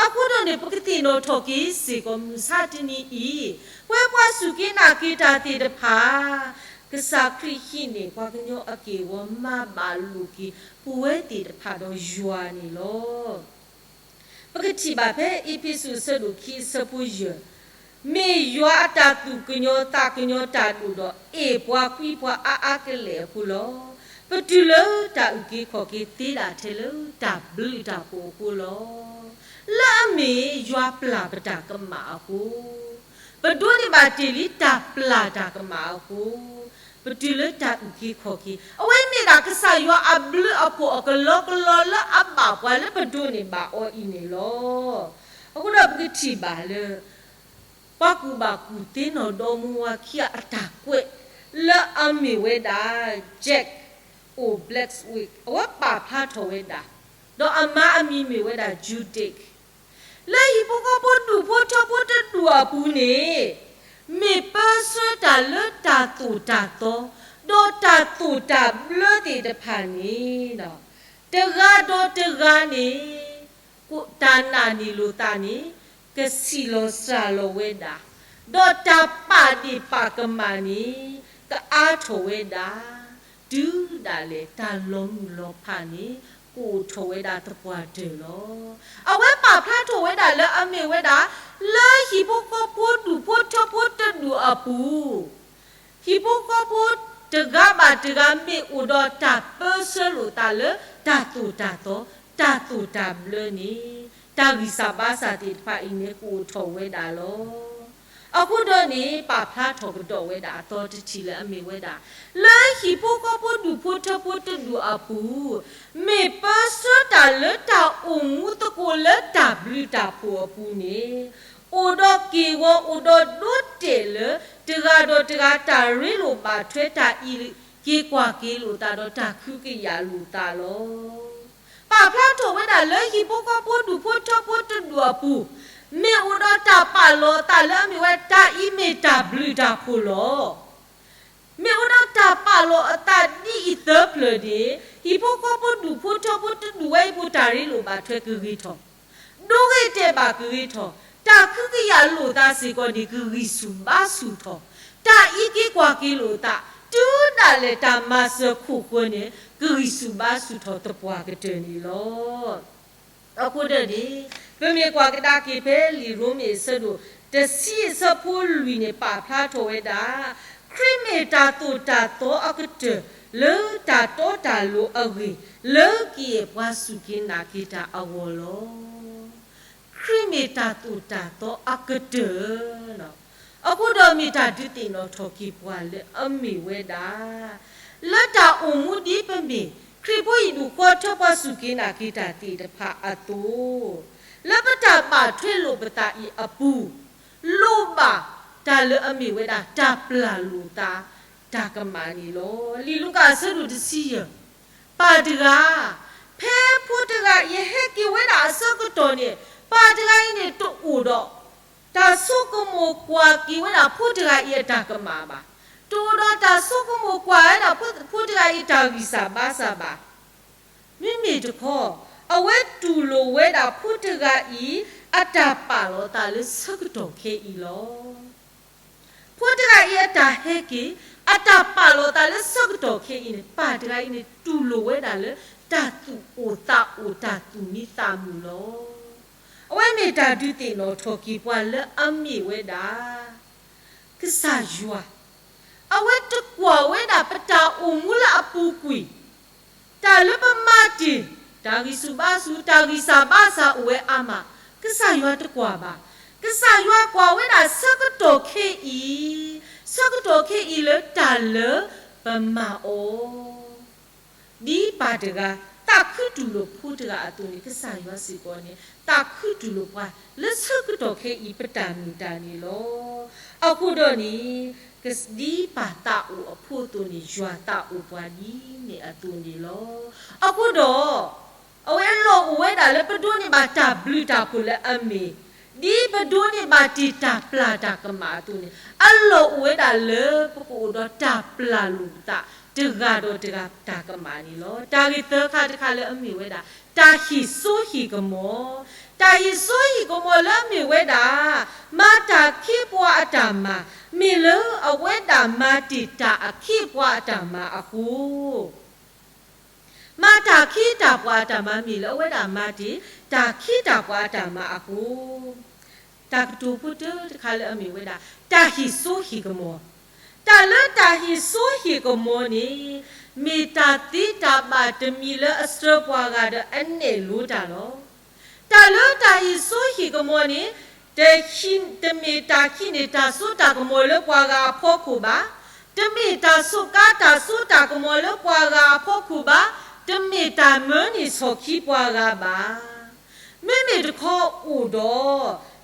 အဃိဒီးန့ၣ် ပကသ့ၣ်နီၣ်ထီၣ်က့ၤစ့ၢ်ကီးမုၢ်ဆါတနံၤအံၤ, ပဝဲပှၤစူၢ်က့ၤနာ်က့ၤတၢ်သ့ၣ်တဖၣ်, ကစၢ်ခရံာ်ဟံးန့ၢ်ပှၤကညီအက့ၢ်အဂီၤ မၤဘၣ်လိာ်က့ၤပဝဲသ့ၣ်တဖၣ်ဒီးယွၤန့ၣ်လီၤ. ပကထံၣ်ဘၣ်ဖဲအ့းဖ့းစူးအဆၢဒိၣ်ခံအဆၢဖိယဲၢ်, မ့ၢ်ယွၤအတၢ်သူၣ်ကညီၤသးကညီၤတၢ်ဒိၣ်ဒီး အဲၣ်ပှၤကွံပှၤအါအါကလဲာ်အဃိလီၤ. ပတုၤလၢတၢ်အုၣ်က့ၤခီၣ်က့ၤသ့ဒၣ်ထဲလၢတၢ်ဘျုးတၢ်ဖှိၣ်အဃိလီၤ. လၢအမ့ၢ်ယွၤပျၢ်ပတၢ်ကမၣ်အဃိ, ပဒိးန့ၢ်ဘၣ်တ့ၢ်လံတၢ်ပျၢ်တၢ်ကမၣ်အဃိ, ပတုၤလၢတၢ်အုၣ်က့ၤခီၣ်က့ၤ, အဝဲမ့ၢ်ဒၣ်ကစၢ်ယွၤအဘျုးအဖှိၣ်အကလီကလီလၢအဘၣ်ပှၤလၢပဒိးန့ၢ်ဘၣ်အီၤအံၤန့ၣ်လီၤ. အဃိဒီးပကထံၣ်ဘၣ်လၢ ပှၤကူၣ်ဘၣ်ကူၣ်သ့နီၢ်ဒီမါဝၤခံဂၤအတၢ်ကွဲး လၢအမ့ၢ်ဝဲဒၣ် Jack O Blackswick အဝဲပာ်ဖျါထီၣ်ဝဲဒၣ်, ဒီးအမါအမံၤမ့ၢ်ဝဲဒၣ် Judith လၢဟံၣ်ဖိဃီဖိဒူၣ်ဖိထၢဖိတဒူၣ်အပူၤန့ၣ် မ့ၢ်ပၢဆှၢတၢ်လၢတၢ်သိၣ်တၢ်သီ ဒီးတၢ်သိၣ်တၢ်ဘျၢသ့ၣ်တဖၣ်န့ၣ် တဂၤဒီးတဂၤန့ၣ် တၢ်နာ်န့ၢ်လိာ်သးန့ၣ် ကဆံးလီၤစှၤလီၤဝဲဒၣ်, ဒီးတၢ်ပာ်ဒ့ၣ်ပာ်ကမၣ်န့ၣ် ကအါထီၣ်ဝဲဒၣ်, တုၤဒၣ်လဲာ်တၢ်လီၤမုၢ်လီၤဖးန့ၣ် ကအိၣ်ထီၣ်ဝဲဒၣ်သပှၢ်တၢၢ်လီၤ. အဝဲပာ်ဖျါထီၣ်ဝဲဒၣ်လၢအမ့ၢ်ဝဲဒၣ် လၢဟံၣ်ဖိဃီဖိဒူၣ်ဖိထၢဖိတဒူၣ်အပူၤ ဟံၣ်ဖိဃီဖိတဂၤဘၣ်တဂၤ မ့ၢ်အိၣ်ဒီးတၢ်ပၢဆှၢလိာ်သးလၢတၢ်သိၣ်တၢ်သီ တၢ်သိၣ်တၢ်ဘျၢန့ၣ် တၢ်ဂံၢ်စၢ်ဘါစၢ်သ့ၣ်တဖၣ်အံၤန့ၣ် ကအိၣ်ထီၣ်ဝဲဒၣ်လီၤ. အဃိဒီးန့ၣ် ပာ်ဖျါထီၣ်ကဒီးဝဲဒၣ်အသီတထံၣ်လၢအမ့ၢ်ဝဲဒၣ် လၢဟံၣ်ဖိဃီဖိဒူၣ်ဖိထၢဖိတဒူၣ်အပူၤ မ့ၢ်ပၢဆှၢတၢ်လၢတၢ်အိၣ်မူသကိးလၢတၢ်ဘျုးတၢ်ဖှိၣ်အပူၤန့ၣ် အိၣ်ဒီးက့ၢ်ဂီၤ အိၣ်ဒီးဒိတဲာ်လၢ တဂၤဒီးတဂၤတၢ်ရ့လိာ်ဘၣ်ထွဲ တၢ်အံးက့ၤကွၢ်က့ၤလိာ်သးဒီးတၢ်ခုကယာ်လိာ်သးလီၤ. ပာ်ဖျါထီၣ်ဝဲဒၣ်လၢဟံၣ်ဖိဃီဖိဒူၣ်ဖိထၢဖိတဒူၣ်အပူၤ မ့ၢ်အိၣ်ဒီးတၢ်ပာ်လီၤအသးလၢအမ့ၢ်ဝဲတၢ်အံၤမ့ၢ်တၢ်ဘျုးတၢ်ဖှိၣ်လီၤ. မ့ၢ်အိၣ်ဒီးတၢ်ပာ်လီၤအသးဒ်အံၤသၢဖျၢၣ်န့ၣ် ဟံၣ်ဖိဃီဖိဒူၣ်ဖိထၢဖိတဒူၣ်ဝဲအံၤပူၤ တၢ်ရ့လိာ်ဘၣ်ထွဲကဂ့ၤထီၣ်, ဒိဂ့ၤတဲာ်ဘၣ်ကဂ့ၤထီၣ်, တၢ်ကဟုကယာ်လိာ်သးစ့ၢ်ကီးန့ၣ် ကဂံၢ်ဆူၣ်ဘါဆူၣ်ထီၣ်, တၢ်အံးက့ၤကွၢ်က့ၤလိာ်သး တုၤဒၣ်လဲာ်တၢ်မၤစၢၤခိၣ်ဃၢၤန့ၣ် ကဂံၢ်ဆူၣ်ဘါဆူၣ်ထီၣ်သပှၢ်ကတၢၢ်န့ၣ်လီၤ. အဃိဒီးန့ၣ် ပမ့ၢ်ကွၢ်ကဒါက့ၤဖဲလံာ်ရိမ့ၤအဆၢဒိၣ်တဆံအဆၢဖိလွံၢ်န့ၣ် ပာ်ဖျါထီၣ်ဝဲဒၣ် ခရံာ်မ့ၢ်တၢ်သိၣ်တၢ်သီအကတၢၢ် လၢတၢ်တီတၢ်လိၤအဂ့ၢ် လၢကယဲၢ်ပှၤစူၢ်က့ၤနာ်က့ၤတၢ်အဂီၢ်လီၤ. ခရံာ်မ့ၢ်တၢ်သိၣ်တၢ်သီအကတၢၢ်လီၤ. အဃိဒီးမ့ၢ်တၢ်ဒုးသ့ၣ်နီၣ်ထီၣ်က့ၤပှၤလၢအမ့ၢ်ဝဲဒၣ် လၢတၢ်အိၣ်မူဒ်ပမ့ၢ် ခရံာ်ဖိဟံၣ်ဒူၣ်ဃီထၢပှၤစူၢ်က့ၤနာ်က့ၤတၢ်သ့ၣ်တဖၣ်အသိး, လၢပတၢ်ဘၣ်ထွဲလိာ်ပသးအံၤအပူၤ လိၣ်ဘၣ်တၢ်လၢအမ့ၢ်ဝဲဒၣ် တၢ်ပျၢ်လိာ်သးတၢ်ကမၣ်န့ၣ်လီၤ. လံာ်လူၤကၣ်အဆၢဒိၣ်တဆံယဲၢ် ပၢ်တဂၤ, ဖဲဖိတဂၤအံၤဟဲက့ၤဝဲဒၣ်အဆၢကတီၢ်န့ၣ် ပၢ်တဂၤအံၤန့ၣ် တအိၣ်ဒီး တၢ်ဆိကမိၣ်ကွၢ်က့ၤဝဲဒၣ်ဖိတဂၤအံၤအတၢ်ကမၣ်ဘၣ်. တအိၣ်ဒီးတၢ်ဆိကမိၣ်ကွၢ်ဝဲဒၣ်ဖိတဂၤအံၤတၢ်ဂံၢ်စၢ်ဘါစၢ်ဘၣ်. မ့မ့ၢ်တခီ အဝဲတူၢ်လိာ်ဝဲဒၣ်ဖိတဂၤအံၤ အတၢ်ပာ်လီၤသးလၢဆၢကတီၢ်ခဲအံၤလီၤ. ဖိတဂၤအံၤအတၢ်ဟဲက့ၤ အတၢ်ပာ်လီၤသးလၢဆၢကတီၢ်ခဲအံၤန့ၣ် ပၢ်တဂၤအံၤန့ၣ် တူၢ်လိာ်ဝဲဒၣ်လၢတၢ်သူၣ်အိၣ်သးအိၣ် တၢ်သူၣ်မံသးမုာ်လီၤ. အဝဲမ့ၢ်တၢ်ဒုးသ့ၣ်နီၣ်ထီၣ်က့ၤပှၤလၢအမ့ၢ်ဝဲဒၣ် ကစၢ်ယွၤ, အဝဲတကွၢ်ဝဲဒၣ်ပတၢ်အိၣ်မူလၢအပူၤကွံာ် တၢ်လၢပမၤတ့ၢ် တၢ်ဂံၢ်ဆူၣ်ဘါဆူၣ် တၢ်ဂံၢ်စၢ်ဘါစၢ်အိၣ်ဝဲအါမး, ကစၢ်ယွၤတကွၢ်ဘၣ်. ကစၢ်ယွၤကွၢ်ဝဲဒၣ်ဆၢကတီၢ်ခဲအံၤ, ဆၢကတီၢ်ခဲအံၤလၢတၢ်လၢပမၤအီၤ ဒ်ပၢ်တဂၤ သးခုတူၢ်လိာ်ဖိတဂၤအသိးန့ၣ် ကစၢ်ယွၤစ့ၢ်ကီးန့ၣ် သးခုတူၢ်လိာ်ပှၤလၢဆၢကတီၢ်ခဲအံၤ ပတၢ်မုၢ်တၢ်န့ၣ်လီၤ. အဃိဒီးန့ၣ် ဒ်ပၢ်သးအိၣ်အဖိအသိးန့ၣ် ယွၤသးအိၣ်ပှၤဒ်န့ၣ်အသိးန့ၣ်လီၤ. အဃိဒီး အဝဲအလီၢ်အိၣ်ဝဲဒၣ်လၢပဒိးန့ၢ်ဘၣ်တၢ်ဘျုးတၢ်ဖှိၣ်လၢအမ့ၢ် ဒ်ပဒိးန့ၢ်ဘၣ်တ့ၢ်တၢ်ပျၢ်တၢ်ကမၣ်အသိးန့ၣ် အလီၢ်အိၣ်ဝဲဒၣ်လၢပကအိၣ်ဒီးတၢ်ပျၢ်လိာ်ပသး တဂၤဒီးတဂၤတၢ်ကမၣ်န့ၣ်လီၤ. တၢ်ဂ့ၢ်သၢခါတခါလၢအမ့ၢ်ဝဲဒၣ် တၢ်ဟ့ၣ်စိဟ့ၣ်ကမီၤ, တၢ်ဟ့ၣ်စိဟ့ၣ်ကမီၤလၢအမ့ၢ်ဝဲဒၣ် မၤတၢ်ခ့ပှၤအတၢ်မၤ မ့ၢ်လၢအဝဲဒၣ်မၤတ့ၢ်တၢ်အခ့ပှၤအတၢ်မၤအဃိ မၤတၢ်ခ့တၢ်ပှၤအတၢ်မၤ မ့ၢ်လၢအဝဲဒၣ်မၤတ့ၢ် တၢ်ခ့တၢ်ပှၤအတၢ်မၤအဃိ, တၢ်ကတိၤဖိတၢတခါလၢအမ့ၢ်ဝဲဒၣ် တၢ်ဟ့ၣ်စိဟ့ၣ်ကမီၤ, တၢ်လၢတၢ်ဟ့ၣ်စိဟ့ၣ်ကမီၤန့ၣ် မ့ၢ်တၢ်သ့တၢ်ဘၣ်တမံၤလၢအဆှၢပှၤဂၤဒီးအနဲၣ်လိတၢ်လီၤ. တၢ်လၢတၢ်ဟ့ၣ်စိဟ့ၣ်ကမီၤန့ၣ် တမ့ၢ်တၢ်ခ့န့ၢ်တၢ်စိတၢ်ကမီၤလၢပှၤဂၤအဖီခိၣ်ဘၣ်, တမ့ၢ်တၢ်စူးကါတၢ်စိတၢ်ကမီၤလၢပှၤဂၤအဖီခိၣ်ဘၣ်, တမ့ၢ်တၢ်မၢန့ၢ်ဆီၣ်ခံပှၤဂၤဘၣ်. မ့မ့ၢ်တခီအိၣ်ဒီး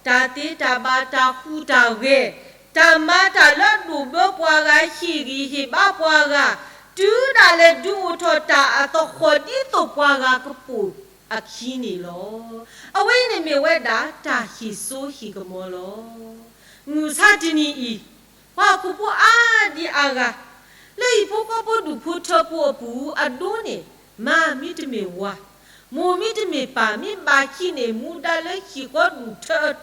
တၢ်သ့တၢ်ဘၣ်တၢ်ဟူးတၢ်ဂဲၤ, တၢ်မၤတၢ်လၢအဒိၣ်ဘၢပှၤဂၤ ဟ့ၣ်ဂံၢ်ဟ့ၣ်ဘါပှၤဂၤ, တုၤဒၣ်လဲာ်ဒုးအိၣ်ထီၣ်တၢ်အသဟီၣ်ဒ်သိးပှၤဂၤကပိာ်အခံန့ၣ်လီၤ. အဝဲအံၤန့ၣ်မ့ၢ်ဝဲဒၣ် တၢ်ဟ့ၣ်စိဟ့ၣ်ကမီၤလီၤ. မုၢ်မဆါတနံၤအံၤ ပှၤဟီၣ်ခိၣ်ဖိအါဒံအါဂၤ လၢဟံၣ်ဖိဃီဖိဒူၣ်ဖိထၢဖိအပူၤ အဒိန့ၣ် မါမ့တမ့ၢ်ဝၤ, မိၢ်မ့တမ့ၢ်ပၢ် မ့ၢ်ဘၣ်ဟံးန့ၢ်မူဒါလၢဟံၣ်ဃီဒူၣ်ထၢ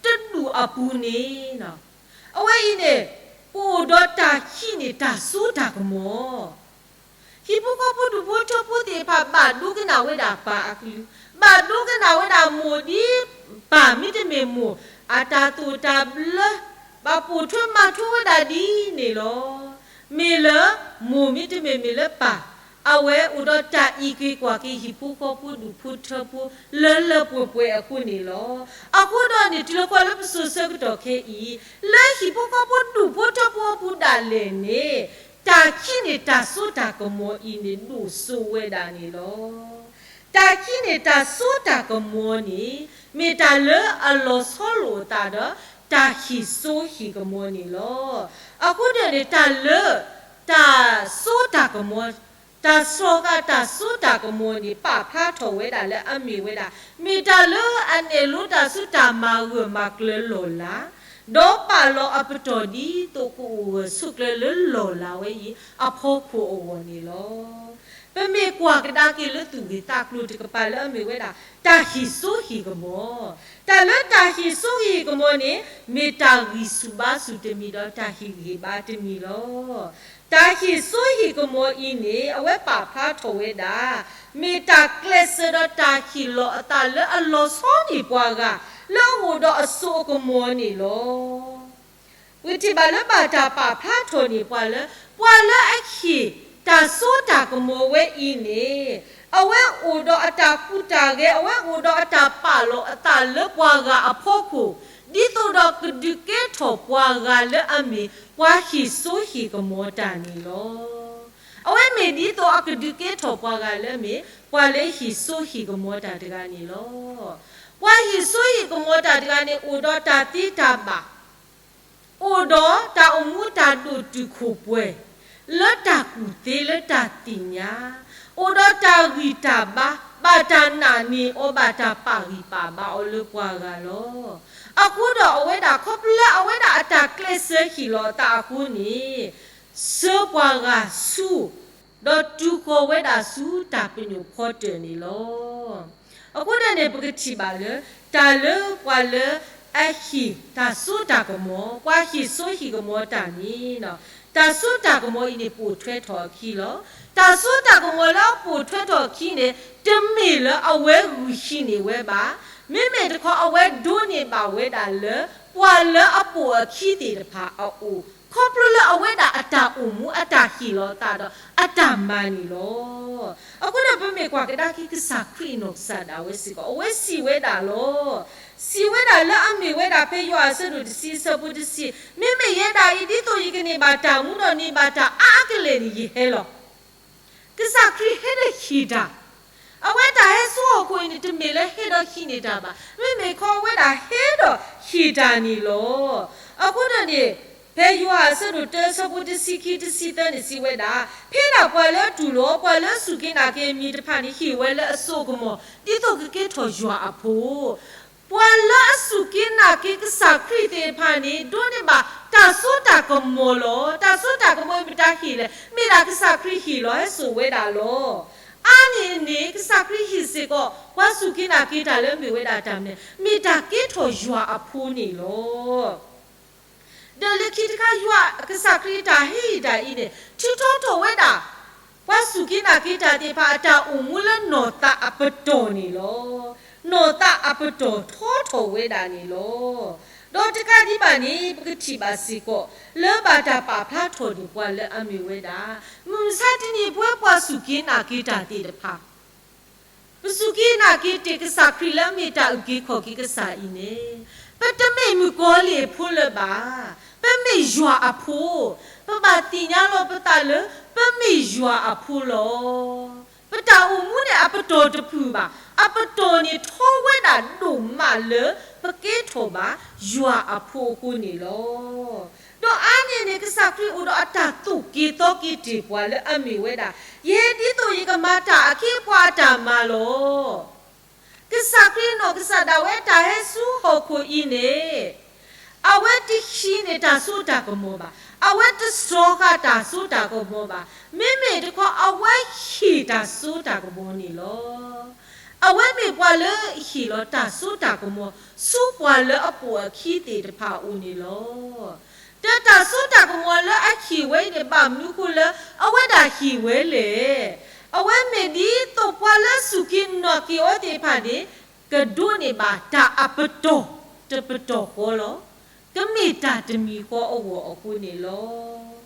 တဒူၣ်အပူၤန့ၣ် အဝဲအံၤန့ၣ် ပအိၣ်ဒီးတၢ်ဟံးန့ၢ်တၢ်စိတၢ်ကမီၤ ဟံၣ်ဖိဃီဖိဒူၣ်ဖိထၢဖိသ့ၣ်တဖၣ် ဘၣ်ဒိကနၣ်ဝဲဒၣ်ပၢ်အကလုၢ်, ဘၣ်ဒိကနၣ်ဝဲဒၣ်မိၢ်ဒ်ပၢ်မ့တမ့ၢ်မိၢ် အတၢ်သိၣ်တၢ်ဘျၢ ဘၣ်ပိာ်ထွဲမၤထွဲဝဲဒၣ်ဒ်န့ၣ်လီၤ. မ့ၢ်လၢမိၢ်မ့တမ့ၢ်မ့ၢ်လၢပၢ် အဝဲအိၣ်ဒီးတၢ်အံးက့ၤကွၢ်က့ၤဟံၣ်ဖိဃီဖိဒူၣ်ဖိထၢဖိ လၢလၢပှဲၤပှဲၤအဃိန့ၣ်လီၤ. အဃိဒီးန့ၣ် တုၤလၢကွၢ်လၢပစိၤဆၢကတီၢ်ခဲအံၤ လၢဟံၣ်ဖိဃီဖိဒူၣ်ဖိထၢဖိအပူၤဒၣ်လဲာ်န့ၣ် တၢ်ဟံးန့ၢ်တၢ်စိတၢ်ကမီၤအံၤန့ၣ် ဒိၣ်စိဝဲဒၣ်န့ၣ်လီၤ. တၢ်ဟံးန့ၢ်တၢ်စိတၢ်ကမီၤန့ၣ် မ့ၢ်တၢ်လၢအလီၤဆီလိာ်အသးဒီး တၢ်ဟ့ၣ်စိဟ့ၣ်ကမီၤန့ၣ်လီၤ. အဃိဒီးန့ၣ် တၢ်လၢ တၢ်စိတၢ်ကမီၤ တၢ်စှီၤဃာ်တၢ်စိတၢ်ကမီၤန့ၣ် ပာ်ဖျါထီၣ်ဝဲဒၣ်လၢအမ့ၢ်ဝဲဒၣ် မ့ၢ်တၢ်လၢအနဲၣ်လိတၢ်ဆူတၢ်မၤဂၢၢ်မၤကျၢၤလီၢ်လၤ ဒီးပာ်လီၤအပတီၢ်ဒ်သိးကအိၣ်ဂၢၢ်ဆိးကျၢၤလၢလီၢ်လၤဝဲအံၤအဖီခိၣ်အဂီၢ်န့ၣ်လီၤ. ပမ့ၢ်ကွၢ်ကဒါက့ၤလၢသူၣ်ဂ့ၢ်သးကျိၤတကပၤလၢအမ့ၢ်ဝဲဒၣ် တၢ်ဟ့ၣ်စိဟ့ၣ်ကမီၤ, တၢ်လၢတၢ်ဟ့ၣ်စိဟ့ၣ်ကမီၤန့ၣ် မ့ၢ်တၢ်ဂံၢ်ဆူၣ်ဘါဆူၣ်တမံၤဒီးတၢ်ဟ့ၣ်ဂံၢ်ဟ့ၣ်ဘါတမံၤလီၤ. တၢ်ဟ့ၣ်စိဟ့ၣ်ကမီၤအံၤန့ၣ် အဝဲပာ်ဖျါထီၣ်ဝဲဒၣ် မ့ၢ်တၢ်ကျဲးစၢးဒီးတၢ်ဟ့ၣ်လီၤအသးလၢအလီၤဆီန့ၢ်ပှၤဂၤ လၢအအိၣ်ဒီးအစိအကမီၤန့ၣ်လီၤ. ပထံၣ်ဘၣ်လၢဘၣ်တၢ်ပာ်ဖျါထီၣ်န့ၢ်ပှၤလၢ ပှၤလၢအဟ့ၣ်တၢ်စိတၢ်ကမီၤဝဲအံၤန့ၣ် အဝဲအိၣ်ဒီးအတၢ်ကူတၢ်ဂဲၤ အဝဲအိၣ်ဒီးအတၢ်ပာ်လီၤအသးလၢပှၤဂၤအဖီခိၣ် ဒ်သိးဒီးကဒုးကဲထီၣ်ပှၤဂၤလၢအမ့ၢ် ပှၤဟ့ၣ်စိဟ့ၣ်ကမီၤတၢ်န့ၣ်လီၤ. အဝဲမ့ၢ်ဒ်သိးအကဒုးကဲထီၣ်ပှၤဂၤလၢအမ့ၢ် ပှၤလၢဟ့ၣ်စိဟ့ၣ်ကမီၤတၢ်တဂၤန့ၣ်လီၤ. ပှၤဟ့ၣ်စိဟ့ၣ်ကမီၤတၢ်တဂၤန့ၣ် အိၣ်ဒီးတၢ်သ့တၢ်ဘၣ် အိၣ်ဒီးတၢ်အိၣ်မူတၢ်ဒိၣ်တုာ်ခိၣ်ပှဲၤ လၢတၢ်ကူၣ်သ့လၢတၢ်သ့ၣ်ညါ, အိၣ်ဒီးတၢ်ဂံၢ်တၢ်ဘါ ဘၣ်တၢ်နာ်န့ၢ်အီၤ ဘၣ်တၢ်ပာ်ဂံၢ်ပာ်ဘါအီၤလၢပှၤဂၤလီၤ. အဃိဒီးအဝဲဒၣ် ခီဖျိလၢအဝဲဒၣ်အတၢ်ကျဲးစၢးဟ့ၣ်လီၤအသးအဃိန့ၣ် စၢပှၤဂၤဆူ ဒီးတုၤဃီၤဝဲဒၣ်ဆူတၢ်ပညိၣ်ဖီတၢၣ်န့ၣ်လီၤ. အဃိန့ၣ်န့ၣ် ပကထံၣ်ဘၣ်လၢ တၢ်လၢပှၤလၢအဟ့ၣ်တၢ်စိတၢ်ကမီၤ ပှၤဟ့ၣ်စိဟ့ၣ်ကမီၤတၢ်န့ၣ် တၢ်စိတၢ်ကမီၤအံၤန့ၣ် ပိာ်ထွဲထီၣ်အခံလီၤ. တၢ်စိတၢ်ကမီၤလၢအပိာ်ထွဲထီၣ်အခံန့ၣ် တမ့ၢ်လၢအဝဲဂုာ်ဟံးန့ၢ်ဝဲဘၣ်. မ့မ့ၢ်တခီ အဝဲဒိးန့ၢ်ဘၣ်ဝဲဒၣ်လၢ ပှၤလၢအပိာ်အခံသ့ၣ်တဖၣ်အအိၣ် ခီဖျိလၢအဝဲဒၣ်အတၢ်အိၣ်မူ အတၢ်ဟ့ၣ်လီၤအသးဒီးအတၢ်မၤန့ၣ်လီၤ. အဃိန့ၣ် ပမ့ၢ်ကွၢ်ကဒါက့ၤ ကစၢ်ခရံာ်အနီၢ်ကစၢ်ဒၣ်ဝဲစ့ၢ်ကီး အဝဲစံးဝဲဒၣ်လီၤ. စံးဝဲဒၣ်လၢအမ့ၢ်ဝဲဒၣ်ဖဲယိၤဟၣ်အဆၢဒိၣ်တဆံအဆၢဖိတဆံ, မ့မ့ၢ်ယဲဒၣ်အံၤ ဒ်သိးယကန့ၢ်ဘၣ်တၢ်မူဒီးန့ၢ်ဘၣ်တၢ်အါအါကလဲာ်န့ၣ် ယဟဲလီၤ. ကစၢ်ခရံာ်ဟဲဒီးဟ့ၣ်တၢ် အဝဲတၢ်ဟဲဆူဟီၣ်ခိၣ်အံၤန့ၣ် တမ့ၢ်လၢဟဲဒီးဟံးန့ၢ်တၢ်ဘၣ်. မ့မ့ၢ်ခီအဝဲဒၣ်ဟဲဒီးဟ့ၣ်တၢ်န့ၣ်လီၤ. အဃိန့ၣ်န့ၣ် ဖဲယိၤဟၣ်အဆၢဒိၣ်တၢအဆၢဖိတဆံခံတဆံသၢန့ၣ်စံးဝဲဒၣ်, ဖဲဒၣ်ပှၤလၢအတူၢ်လိာ် ပှၤလၢအစူၢ်က့ၤနာ်က့ၤအမံၤတဖၣ်န့ၣ် ဟ့ၣ်ဝဲလၢအစိအကမီၤ ဒ်သိးကကဲထီၣ်ယွၤအဖိ ပှၤလၢအစူၢ်က့ၤနာ်က့ၤကစၢ်ခရံာ်သ့ၣ်တဖၣ်န့ၣ် ဒိးန့ၢ်ဘၣ်တၢ်စိတၢ်ကမီၤလီၤ. တၢ်စိတၢ်ကမီၤအံၤမတၤဟ့ၣ်လဲၣ်. မ့ၢ်ဒၣ်ကစၢ်ခရံာ်ဟ့ၣ်လီၤ ဟဲစိာ်ဝဲဒၣ်လီၤ. အါန့ၢ်န့ၣ် ကစၢ်ခရံာ်ဟ့ၣ်စ့ၢ်ကီး ပှၤစူၢ်က့ၤနာ်က့ၤတၢ်လၢမ့ၢ်ဝဲဒၣ်တၢ်မနုၤလဲၣ်, မ့ၢ်တၢ်ကဲထီၣ်ယွၤအဖိန့ၣ်လီၤ. ဒီးလၢခံတခါ ယွၤကစၢ်ခရံာ်အတၢ်ဟ့ၣ်တၢ်အံၤန့ၣ် ထုးထီထီၣ်ဝဲဒၣ် ပှၤစူၢ်က့ၤနာ်က့ၤတၢ်သ့ၣ်တဖၣ်အတၢ်အိၣ်မူလၢနီၢ်သးအပတီၢ်န့ၣ်လီၤ. နီၢ်သးအပတီၢ်ထီထီၣ်ဝဲဒၣ်န့ၣ်လီၤ. ဒီးတကးဒံးဘၣ်န့ၣ် ပကထံၣ်ဘၣ်စ့ၢ်ကီး လၢဘၣ်တၢ်ပာ်ဖျါထီၣ်န့ၢ်ပှၤလၢအမ့ၢ်ဝဲဒၣ် မုၢ်မဆါတနံၤ ပဝဲပှၤစူၢ်က့ၤနာ်က့ၤတၢ်သ့ၣ်တဖၣ် ပစူၢ်က့ၤနာ်က့ၤတ့ၢ်ကစၢ်ခရံာ်လၢအမ့ၢ်တၢ်အုၣ်က့ၤခီၣ်က့ၤကစၢ်အံၤန့ၣ်, ပတမ့ၢ်မုၣ်ကီၤလံၢ်အဖိလၢၤဘၣ်. ပမ့ၢ်ယွၤအဖိ, ပဘၣ်သ့ၣ်ညါလီၤပသးလၢ ပမ့ၢ်ယွၤအဖိလီၤ. ပတၢ်အိၣ်မူန့ၣ်အပတီၢ်တဖုၣ်ဘၣ်. အပတီၢ်န့ၣ်ထီဝဲဒၣ်ဒိၣ်မးလၢ ပကဲထီၣ်ဘၣ်ယွၤအဖိအဃိန့ၣ်လီၤ. ဒီးအါန့ၢ်န့ၣ် ကစၢ်ခရံာ်အိၣ်ဒီးအတၢ်သိၣ်က့ၤသီက့ၤတ့ၢ်ပှၤလၢအမ့ၢ်ဝဲဒၣ်, ယဟဲဒ်သိးယကမၤတၢ်အခ့အပှၤအတၢ်မၤလီၤ. ကစၢ်ခရံာ်နီၢ်ကစၢ်ဒၣ်ဝဲတၢ်ဟဲဆူဟီၣ်ခိၣ်အံၤန့ၣ်, အဝဲတဟံးန့ၢ်တၢ်စိတၢ်ကမီၤဘၣ်. အဝဲတစှီၤဃာ်တၢ်စိတၢ်ကမီၤဘၣ်. မ့မ့ၢ်တခီ အဝဲဟ့ၣ်တၢ်စိတၢ်ကမီၤန့ၣ်လီၤ. အဝဲမ့ၢ်ပှၤလၢအဟ့ၣ်လီၤတၢ်စိတၢ်ကမီၤ ဆူပှၤလၢအပိာ်အခံသ့ၣ်တဖၣ်အအိၣ်န့ၣ်လီၤ. ဒီးတၢ်စိတၢ်ကမီၤလၢအဟ့ၣ်ဝဲအံၤန့ၣ် ဘၣ်မနုၤအဃိလၢအဝဲဒၣ်ဟ့ၣ်ဝဲလဲၣ်. အဝဲမ့ၢ်ဒ်သိးပှၤလၢစူၢ်က့ၤနာ်က့ၤအီၤသ့ၣ်တဖၣ်န့ၣ် ကဒိးန့ၢ်ဘၣ်တၢ်အပတီၢ်တပတီၢ်ဃီလီၤ. ကမ့ၢ်တၢ်တမံၤဃီအဂီၢ်အဃိန့ၣ်လီၤ.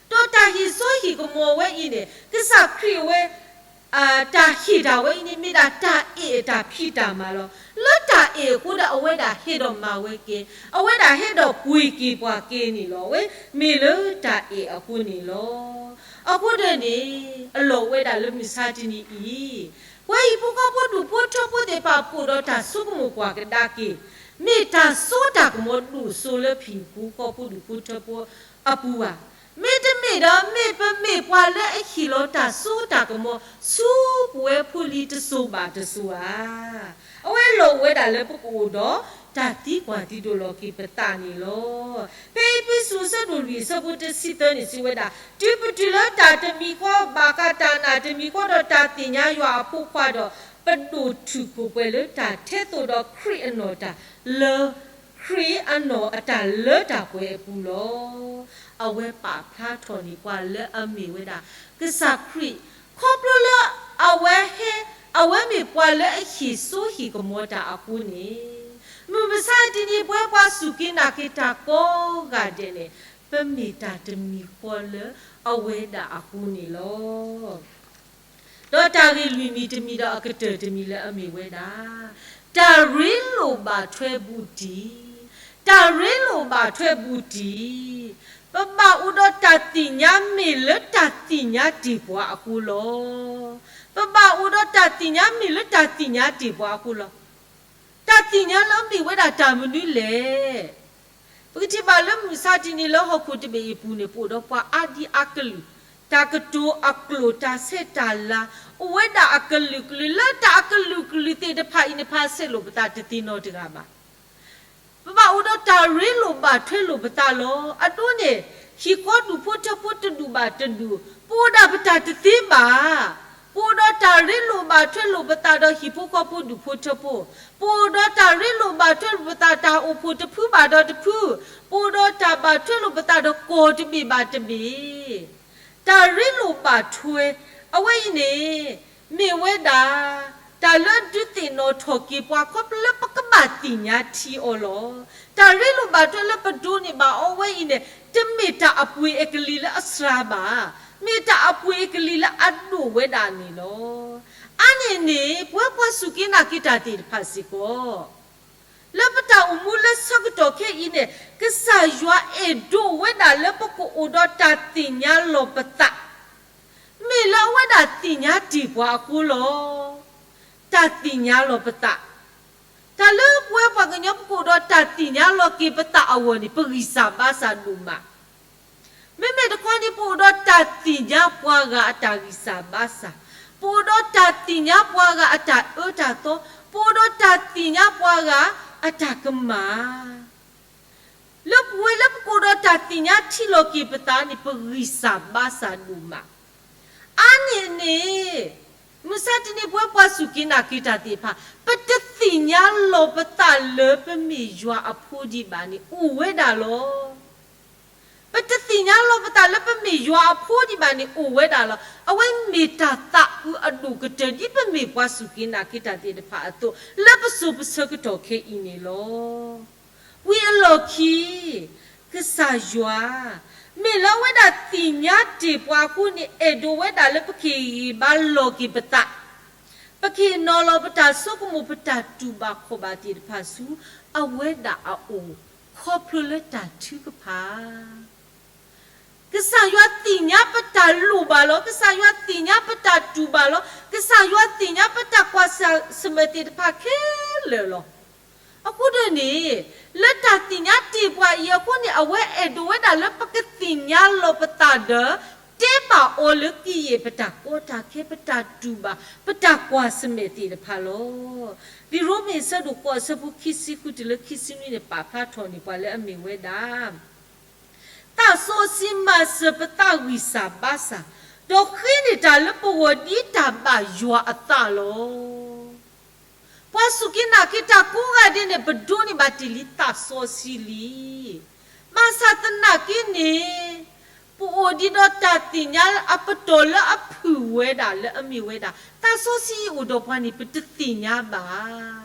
ဒီးတၢ်ဟ့ၣ်စိဟ့ၣ်ကမီၤဝဲအံၤန့ၣ် ကစၢ်ခရံာ်အဝဲ တၢ်ဟ့ၣ်တၢ်ဝဲအံၤန့ၣ် မ့ၢ်ဒၣ်တၢ်အဲၣ်အတၢ်ဖံးတၢ်မၤလီၤ. လၢတၢ်အဲၣ်အဃိဒီး အဝဲဒၣ်ဟဲဒီးမၤဝဲကဲ, အဝဲဒၣ်ဟဲဒီးပှ့ၤက့ၤပှၤကဲန့ၣ်လီၤ. အဝဲမ့ၢ်လၢတၢ်အဲၣ်အဃိန့ၣ်လီၤ. အဃိန့ၣ်န့ၣ် အလီၢ်ဝဲဒၣ်လၢမုၢ်မဆါတနံၤအံၤ, ပှၤဟံၣ်ဖိဃီဖိဒူၣ်ဖိထၢဖိသ့ၣ်တဖၣ် ပအိၣ်ဒီးတၢ်ဆိကမိၣ်ကွၢ်ကဒါက့ၤ, မ့ၢ်တၢ်စိတၢ်ကမီၤဒိၣ်စိလၢပဟံၣ်ဖိဃီဖိဒူၣ်ဖိထၢဖိအပူၤဧါ. မ့တမ့ၢ်ဒီး မ့ၢ်ပမ့ၢ်ပှၤလၢအဟ့ၣ်လီၤတၢ်စိတၢ်ကမီၤ ဆူပဝဲဖိလံၤတစိၤဘၣ်တစိၤဧါ. အဝဲလီၢ်ဝဲဒၣ်လၢပကအိၣ်ဒီး တၢ်သံကွၢ်သံဒိးလီၤက့ၤပသးန့ၣ်လီၤ. ဖဲအ့းဖ့းစူး အဆၢဒိၣ်လွံၢ် အဆၢဖိတဆံသၢန့ၣ် စံးဝဲဒၣ်, တုၤပတုၤလၢတၢ်တမံၤဃီ ဘၣ်ဃးတၢ်နာ်တမံၤဃီဒီးတၢ်သ့ၣ်ညါယွၤအဖိခွါဒီး, ပဒိၣ်ထူၣ်ကိာ်ပှဲၤလၢတၢ်ထဲသိးဒီးခရံာ်အနီၢ်တၢ်လၢ ခရံာ်အနီၢ်အတၢ်လၢတၢ်ပှဲၤအပူၤလီၤ. အဝဲပာ်ဖျါထီၣ်န့ၢ်ပှၤလၢအမ့ၢ်ဝဲဒၣ် ကစၢ်ခရံာ်, ခီဖျိလၢအဝဲဟဲ, အဝဲမ့ၢ်ပှၤလၢအဟ့ၣ်စိဟ့ၣ်ကမီၤတၢ်အဃိန့ၣ်, မုၢ်မဆါတနံၤ ပဝဲပှၤစူၢ်က့ၤနာ်က့ၤတၢ်ကိးဂၤဒဲးန့ၣ်, ပမ့ၢ်တၢ်တမံၤဃီလၢအဝဲဒၣ်အဃိန့ၣ်လီၤ. ဒီးတၢ်ဂ့ၢ်လွံၢ်မံၤတမံၤဒီးအကတၢၢ်တမံၤလၢအမ့ၢ်ဝဲဒၣ်, တၢ်ရ့လိာ်ဘၣ်ထွဲဘူးတံၢ်, တၢ်ရ့လိာ်ဘၣ်ထွဲဘူးတံၢ်, ပဘၣ်အိၣ်ဒီးတၢ်သ့ၣ်ညါမ့ၢ်လၢတၢ်သ့ၣ်ညါတ့ၢ်ပှၤအဃိလီၤ. ပဘၣ်အိၣ်ဒီးတၢ်သ့ၣ်ညါမ့ၢ်လၢတၢ်သ့ၣ်ညါတ့ၢ်ပှၤအဃိလီၤ. တၢ်သ့ၣ်ညါလၢအမ့ၢ်ဝဲဒၣ်တၢ်မနုၤလဲၣ်. ပကထံၣ်ဘၣ်လၢမုၢ်မဆါတနံၤလၢဟီၣ်ခိၣ်တဘ့ၣ်အံၤအပူၤန့ၣ် ပအိၣ်ဒီးပှၤအါဒံအါကလုာ်, တၢ်ကတိၤအကျိာ်တၢ်ဆဲးတၢ်လၤ, အိၣ်ဝဲဒၣ်အကလုာ်ကလုာ်, လၢတၢ်အကလုာ်ကလုာ်သ့ၣ်တဖၣ်အံၤန့ၣ် ပဆဲးလိာ်ပသးတသ့နီတဂၤဘၣ်. ပဘၣ်အိၣ်ဒီးတၢ်ရ့လိာ်ဘၣ်ထွဲလိာ်ပသးလီၤ. အဒိန့ၣ်, ဟံၣ်ဃီဒူၣ်ဖိထၢဖိတဒူၣ်ဘၣ်တဒူၣ်, ပအိၣ်ဒၣ်ပတၢ်တသ့ဘၣ်. ပအိၣ်ဒီးတၢ်ရ့လိာ်ဘၣ်ထွဲလိာ်ပသးဒီးဟံၣ်ဖိဃီဖိဒူၣ်ဖိထၢဖိ, ပအိၣ်ဒီးတၢ်ရ့လိာ်ဘၣ်ထွဲလိာ်ပသးတၢ်အိၣ်ဖှိၣ်တဖုဘၣ်ဒီးတဖု, ပအိၣ်ဒီးတၢ်ဘၣ်ထွဲလိာ်ပသးဒီးကီၢ်တဘ့ၣ်ဘၣ်တဘ့ၣ် တၢ်ရ့လိာ်ဘၣ်ထွဲ, အဝဲအံၤန့ၣ်, မ့ၢ်ဝဲဒၣ်, တၢ်လၢဒုးသ့ၣ်နီၣ်ထီၣ်က့ၤပှၤခီဖျိလၢပကဘၣ်သ့ၣ်ညါထံအီၤလီၤ. တၢ်ရ့လိာ်ဘၣ်ထွဲလၢပဒိးန့ၢ်ဘၣ်အီၤဝဲအံၤန့ၣ်, တမ့ၢ်တၢ်အပှ့ၤအကလံၤလၢအစှၤဘၣ်, မ့ၢ်တၢ်အပှ့ၤအကလံၤလၢအဒိၣ်ဝဲဒၣ်န့ၣ်လီၤ. အါန့ၣ်န့ၣ် ပဝဲပှၤစူၢ်က့ၤနာ်က့ၤတၢ်သ့ၣ်တဖၣ်စ့ၢ်ကီး လၢပတၢ်အိၣ်မူလၢဆၢကတီၢ်ခဲအံၤန့ၣ်, ကစၢ်ယွၤအဲၣ်ဒိးဝဲဒၣ်လၢပကအိၣ်ဒီးတၢ်သ့ၣ်ညါလီၤပသး, မ့ၢ်လၢအဝဲဒၣ်သ့ၣ်ညါတ့ၢ်ပှၤအဃိလီၤ. တၢ်သ့ၣ်ညါလီၤပသး, တၢ်လၢပဝဲပှၤကညီပကအိၣ်ဒီးတၢ်သ့ၣ်ညါလီၤက့ၤပသးအဂီၢ်န့ၣ် ပဂံၢ်စၢ်ဘါစၢ်ဒိၣ်မး မ့မ့ၢ်တခီန့ၣ် ပအိၣ်ဒီးတၢ်သ့ၣ်ညါပှၤဂၤအတၢ်ဂံၢ်စၢ်ဘါစၢ်, ပအိၣ်ဒီးတၢ်သ့ၣ်ညါပှၤဂၤအတၢ်အၢတၢ်သီ, ပအိၣ်ဒီးတၢ်သ့ၣ်ညါပှၤဂၤအတၢ်ကမၣ် လၢပဝဲလၢပကအိၣ်ဒီးတၢ်သ့ၣ်ညါထံလီၤက့ၤပသးန့ၣ် ပဂံၢ်စၢ်ဘါစၢ်ဒိၣ်မး. အါန့ၢ်န့ၣ်, မုၢ်မဆါတနံၤပဝဲပှၤစူၢ်က့ၤနာ်က့ၤတၢ်သ့ၣ်တဖၣ်, ပတသ့ၣ်ညါလီၤပသးလၢပမ့ၢ်ယွၤအဖိဒံးဘၣ်န့ၣ် အိၣ်ဝဲဒၣ်လီၤ. ပတသ့ၣ်ညါလီၤပသးလၢပမ့ၢ်ယွၤအဖိဒံးဘၣ်န့ၣ် အိၣ်ဝဲဒၣ်လီၤ. အဝဲမ့ၢ်တၢ်သးအုးအဒိၣ်ကတၢၢ်ဒ်ပမ့ၢ်ပှၤစူၢ်က့ၤနာ်က့ၤတၢ်သ့ၣ်တဖၣ်အသိး လၢပစိၤပဆၢကတီၢ်ခဲအံၤန့ၣ်လီၤ. ဝံၤအလီၢ်ခံ, ကစၢ်ယွၤ, မ့ၢ်လၢအဝဲဒၣ်သ့ၣ်ညါတ့ၢ်ပှၤအဃိန့ၣ် အဲၣ်ဒိးဝဲဒၣ်လၢပကဟ့ၣ်ဂံၢ်ဘါလီၤက့ၤပသး, ပကဟ့ၣ်နီၤလီၤပတၢ်ဆိကမိၣ် ပတၢ်တူၢ်ဘၣ်ခီၣ်ဘၣ်သ့ၣ်တဖၣ်ဆူ အဝဲဒၣ်အအိၣ်, ခီဖျိလၢတၢ်ထုကဖၣ် ကစၢ်ယွၤသ့ၣ်ညါပတၢ်လိၣ်ဘၣ်လီၤ. ကစၢ်ယွၤသ့ၣ်ညါပတၢ်တူၢ်ဘၣ်လီၤ. ကစၢ်ယွၤသ့ၣ်ညါပတၢ်ကွၢ်ဆၢၣ်မဲာ်သ့ၣ်တဖၣ်ခဲလၢာ်လီၤ. အဃိဒီးန့ၣ်, လၢတၢ်သ့ၣ်ညါတ့ၢ်ပှၤအံၤအဃိန့ၣ် အဝဲအဲၣ်ဒိးဝဲဒၣ်လၢပကသ့ၣ်ညါလီၤပသးဒီး တဲဘၣ်အီၤလၢကယဲၢ်ပတၢ်ကီတၢ်ခဲ ပတၢ်တူၢ်ဘၣ် ပတၢ်ကွၢ်ဆၢၣ်မဲာ်သ့ၣ်တဖၣ်လီၤ. လံာ်ရိမ့ၤအဆၢဒိၣ်ဃိးအဆၢဖိခံဆံဃုတုၤလၢခံဆံနွံန့ၣ် ပာ်ဖျါထီၣ်န့ၢ်ပှၤလၢအမ့ၢ်ဝဲဒၣ် သးစီဆှံမၤစၢၤပသးဂံၢ်စၢ်ဘါစၢ်, ဒီးဃ့န့ၢ်တၢ်လၢပဂီၢ်ဒ်တၢ်ဘၣ်ယွၤအသးလီၤ. ပှၤစူၢ်က့ၤနာ်က့ၤတၢ်ကိးဂၤဒဲးန့ၣ် ပဒိးန့ၢ်ဘၣ်တ့ၢ်လံသးစီဆှံလံ. ဘၣ်ဆၣ်သနာ်က့န့ၣ်, ပအိၣ်ဒံးဒီးတၢ်သ့ၣ်ညါအပတီၢ်လၢအဖုၣ်ဝဲဒၣ်လၢအမ့ၢ်ဝဲဒၣ် သးစီဆှံအိၣ်ဒီးပှၤန့ၣ် ပတသ့ၣ်ညါဘၣ်.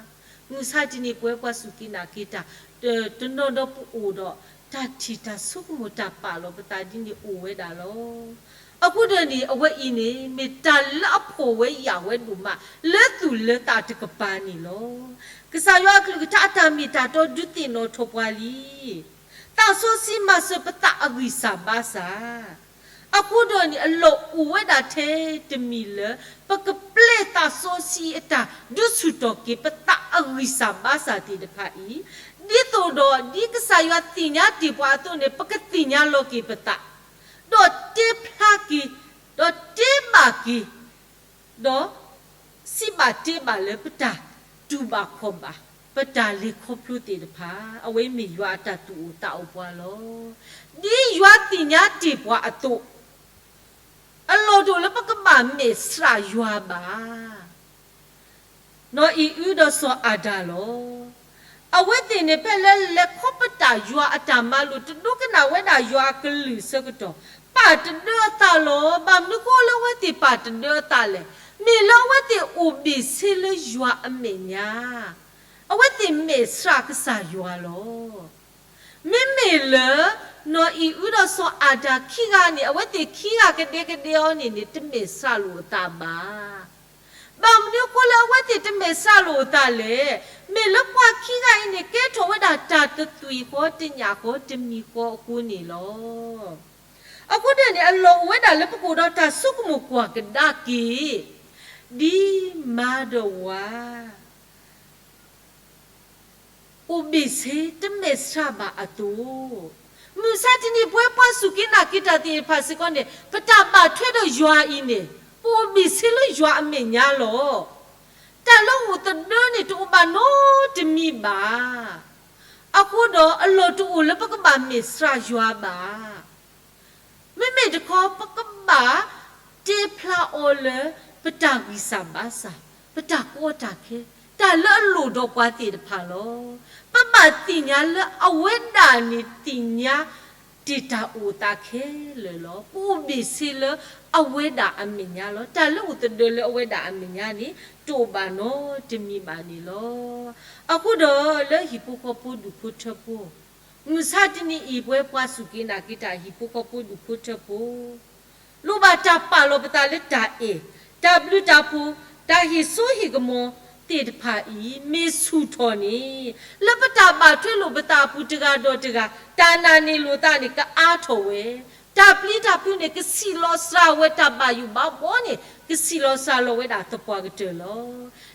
မုၢ်ဆါတနံၤပဝဲပှၤစူၢ်က့ၤနာ်က့ၤတၢ် တနီၤဒီးပအိၣ်ဒီး တၢ်ထံၣ်တၢ်ဆိကမိၣ်တၢ်ပာ်လီၤပသးဒ်န့ၣ်အိၣ်ဝဲဒၣ်လီၤ. အဃိဒီးန့ၣ် အဝဲအံၤန့ၣ် မ့ၢ်တၢ်လၢအဖှီၣ်ဝဲယာ်ဝဲဒိၣ်မး လၢသူၣ်လၢသးတကပၤန့ၣ်လီၤ. ကစၢ်ယွၤအကလုၢ်ကထါအတၢ်မ့ၢ်တၢ်တီဒုးသ့ၣ်နီၣ်ထီၣ်ပှၤလံ သးစီဆှံမၤစၢၤပသးအဂံၢ်စၢ်ဘါစၢ်. အဃိဒီးန့ၣ် အလီၢ်အိၣ်ဝဲဒၣ်ထဲတမံၤလၢ ပကပျဲသးစီဆှံအတၢ်ဒုးဆူၣ်ထီၣ်က့ၤပသးအဂံၢ်စၢ်ဘါစၢ်သ့ၣ်တဖၣ်အံၤ, ဒ်သိးဒီးဒ်ကစၢ်ယွၤသ့ၣ်ညါတ့ၢ်ပှၤအသိးန့ၣ် ပကသ့ၣ်ညါလီၤက့ၤပသး, ဒီးတဲဖျါက့ၤ, ဒီးတဲဘၣ်က့ၤ, ဒီးစံးဘၣ်တဲဘၣ်လၢပတၢ်တူၢ်ဘၣ်ခီၣ်ဘၣ် ပတၢ်လဲၤခီဖျိသ့ၣ်တဖၣ်, အဝဲမ့ၢ်ယွၤအတၢ်သူၣ်အိၣ်သးအိၣ်ပှၤလီၤ. ဒ်ယွၤသ့ၣ်ညါတ့ၢ်ပှၤအသိး, အလီၢ်တအိၣ်လၢပကဘၣ်မဲာ်ဆှးယွၤဘၣ်. နီၢ်အံၤအုဒီးစီၤအၤဒၣ်လီၤ. အဝဲသ့ၣ်န့ၣ် ဖဲလၢလဲၤခီပတာ်ယွၤအတၢ်မၤလိာ် တဒိကနၣ်ဝဲဒၣ်ယွၤအကလုၢ်ဆၢကတီၢ်, ပာ်တဒၢအသးလီၤ. ဘၣ်မနုၤဃိလၢအဝဲသ့ၣ်ပာ်တဒၢအသးလဲၣ်. မ့ၢ်လၢအဝဲသ့ၣ်အိၣ်ဘ့ၣ်ဆ့လၢယွၤအမဲာ်ညါ, အဝဲသ့ၣ်မဲာ်ဆှးကစၢ်ယွၤလီၤ. မ့မ့ၢ်လၢ နီၢ်အံၤအုဒီးစီၤအၤဒၣ်ခံဂၤန့ၣ် အဝဲသ့ၣ်ခံဂၤကဒဲကဒဲအီၤန့ၣ်န့ၣ် တမဲာ်ဆှးလိာ်အသးဘၣ်. ဘၣ်မနုၤအဃိလၢအဝဲသ့ၣ်တမဲာ်ဆှးလိာ်အသးလဲၣ်. မ့ၢ်လၢပှၤခံဂၤအံၤန့ၣ် ကဲထီၣ်ဝဲဒၣ်တၢ်တသွံၣ်ဃီတညၣ်ဃီတမံၤဃီအဃိန့ၣ်လီၤ. အဃိဒၣ်န့ၣ် အလီၢ်အိၣ်ဝဲဒၣ်လၢပကအိၣ်ဒီးတၢ်ဆိကမိၣ်ကွၢ်ကဒါက့ၤ ဒ်မၤဒီးဝၤ အိၣ်ဘ့ၣ်ဆ့တမဲာ်ဆှးဘၣ်အသိး, မုၢ်မဆါတနံၤ ပဝဲပှၤစူၢ်က့ၤနာ်က့ၤတၢ်သ့ၣ်တဖၣ်စ့ၢ်ကီးန့ၣ် ပတၢ်ဘၣ်ထွဲဒီးယွၤအံၤန့ၣ် ပအိၣ်ဘ့ၣ်ဆ့လၢယွၤအမဲာ်ညါလီၤ. တၢ်လၢအိၣ်သဒၢန့ၣ် တအိၣ်ဘၣ်နီတမံၤဘၣ်. အဃိဒီးအလီၢ်တအိၣ်လၢပကဘၣ်မဲာ်ဆှးယွၤဘၣ်. မ့မ့ၢ်တခီ ပကဘၣ်တဲဖျါအီၤလၢ ပတၢ်ဂံၢ်စၢ်ဘါစၢ်, ပတၢ်ကီတၢ်ခဲ, တၢ်လၢအလိၣ်ဒီးပှၤသ့ၣ်တဖၣ်လီၤ. ပဘၣ်သ့ၣ်ညါလၢအဝဲဒၣ်န့ၣ်သ့ၣ်ညါတ့ၢ်တၢ်အိၣ်သးခဲလၢာ်လီၤ. ပအိၣ်ဘ့ၣ်ဆ့လၢအဝဲဒၣ်အမဲာ်ညါလီၤ. တၢ်လၢအိၣ်သဒၢလၢအဝဲဒၣ်အမဲာ်ညါန့ၣ် တအိၣ်ဘၣ်နီတမံၤဘၣ်န့ၣ်လီၤ. အဃိဒီးလၢဟံၣ်ဖိဃီဖိဒူၣ်ဖိထၢဖိ မုၢ်မဆါတနံၤအံၤ ပဝဲပှၤစူၢ်က့ၤနာ်က့ၤတၢ်ဟံၣ်ဖိဃီဖိဒူၣ်ဖိထၢဖိ လိၣ်ဘၣ်တၢ်ပာ်လီၤပသးလၢတၢ်အဲၣ်, တၢ်ဘျုးတၢ်ဖှိၣ်, တၢ်ဟ့ၣ်စိဟ့ၣ်ကမီၤသ့ၣ်တဖၣ်အံၤ မ့ၢ်ဆူၣ်ထီၣ်န့ၣ်, လၢပတၢ်ဘၣ်ထွဲလိာ်ပသးအပူၤတဂၤဒီးတဂၤ တၢ်နာ်န့ၢ်လိာ်သးန့ၣ် ကအါထီၣ်ဝဲ, တၢ်ပျံၤတၢ်ဖုးန့ၣ် ကဆံးလီၤစှၤဝဲ, တၢ်ဘၣ်ယိၣ်ဘၣ်ဘီန့ၣ် ကဆံးလီၤစှၤလီၤဝဲဒၣ်သပှၢ်ကတၢၢ်လီၤ. လံာ်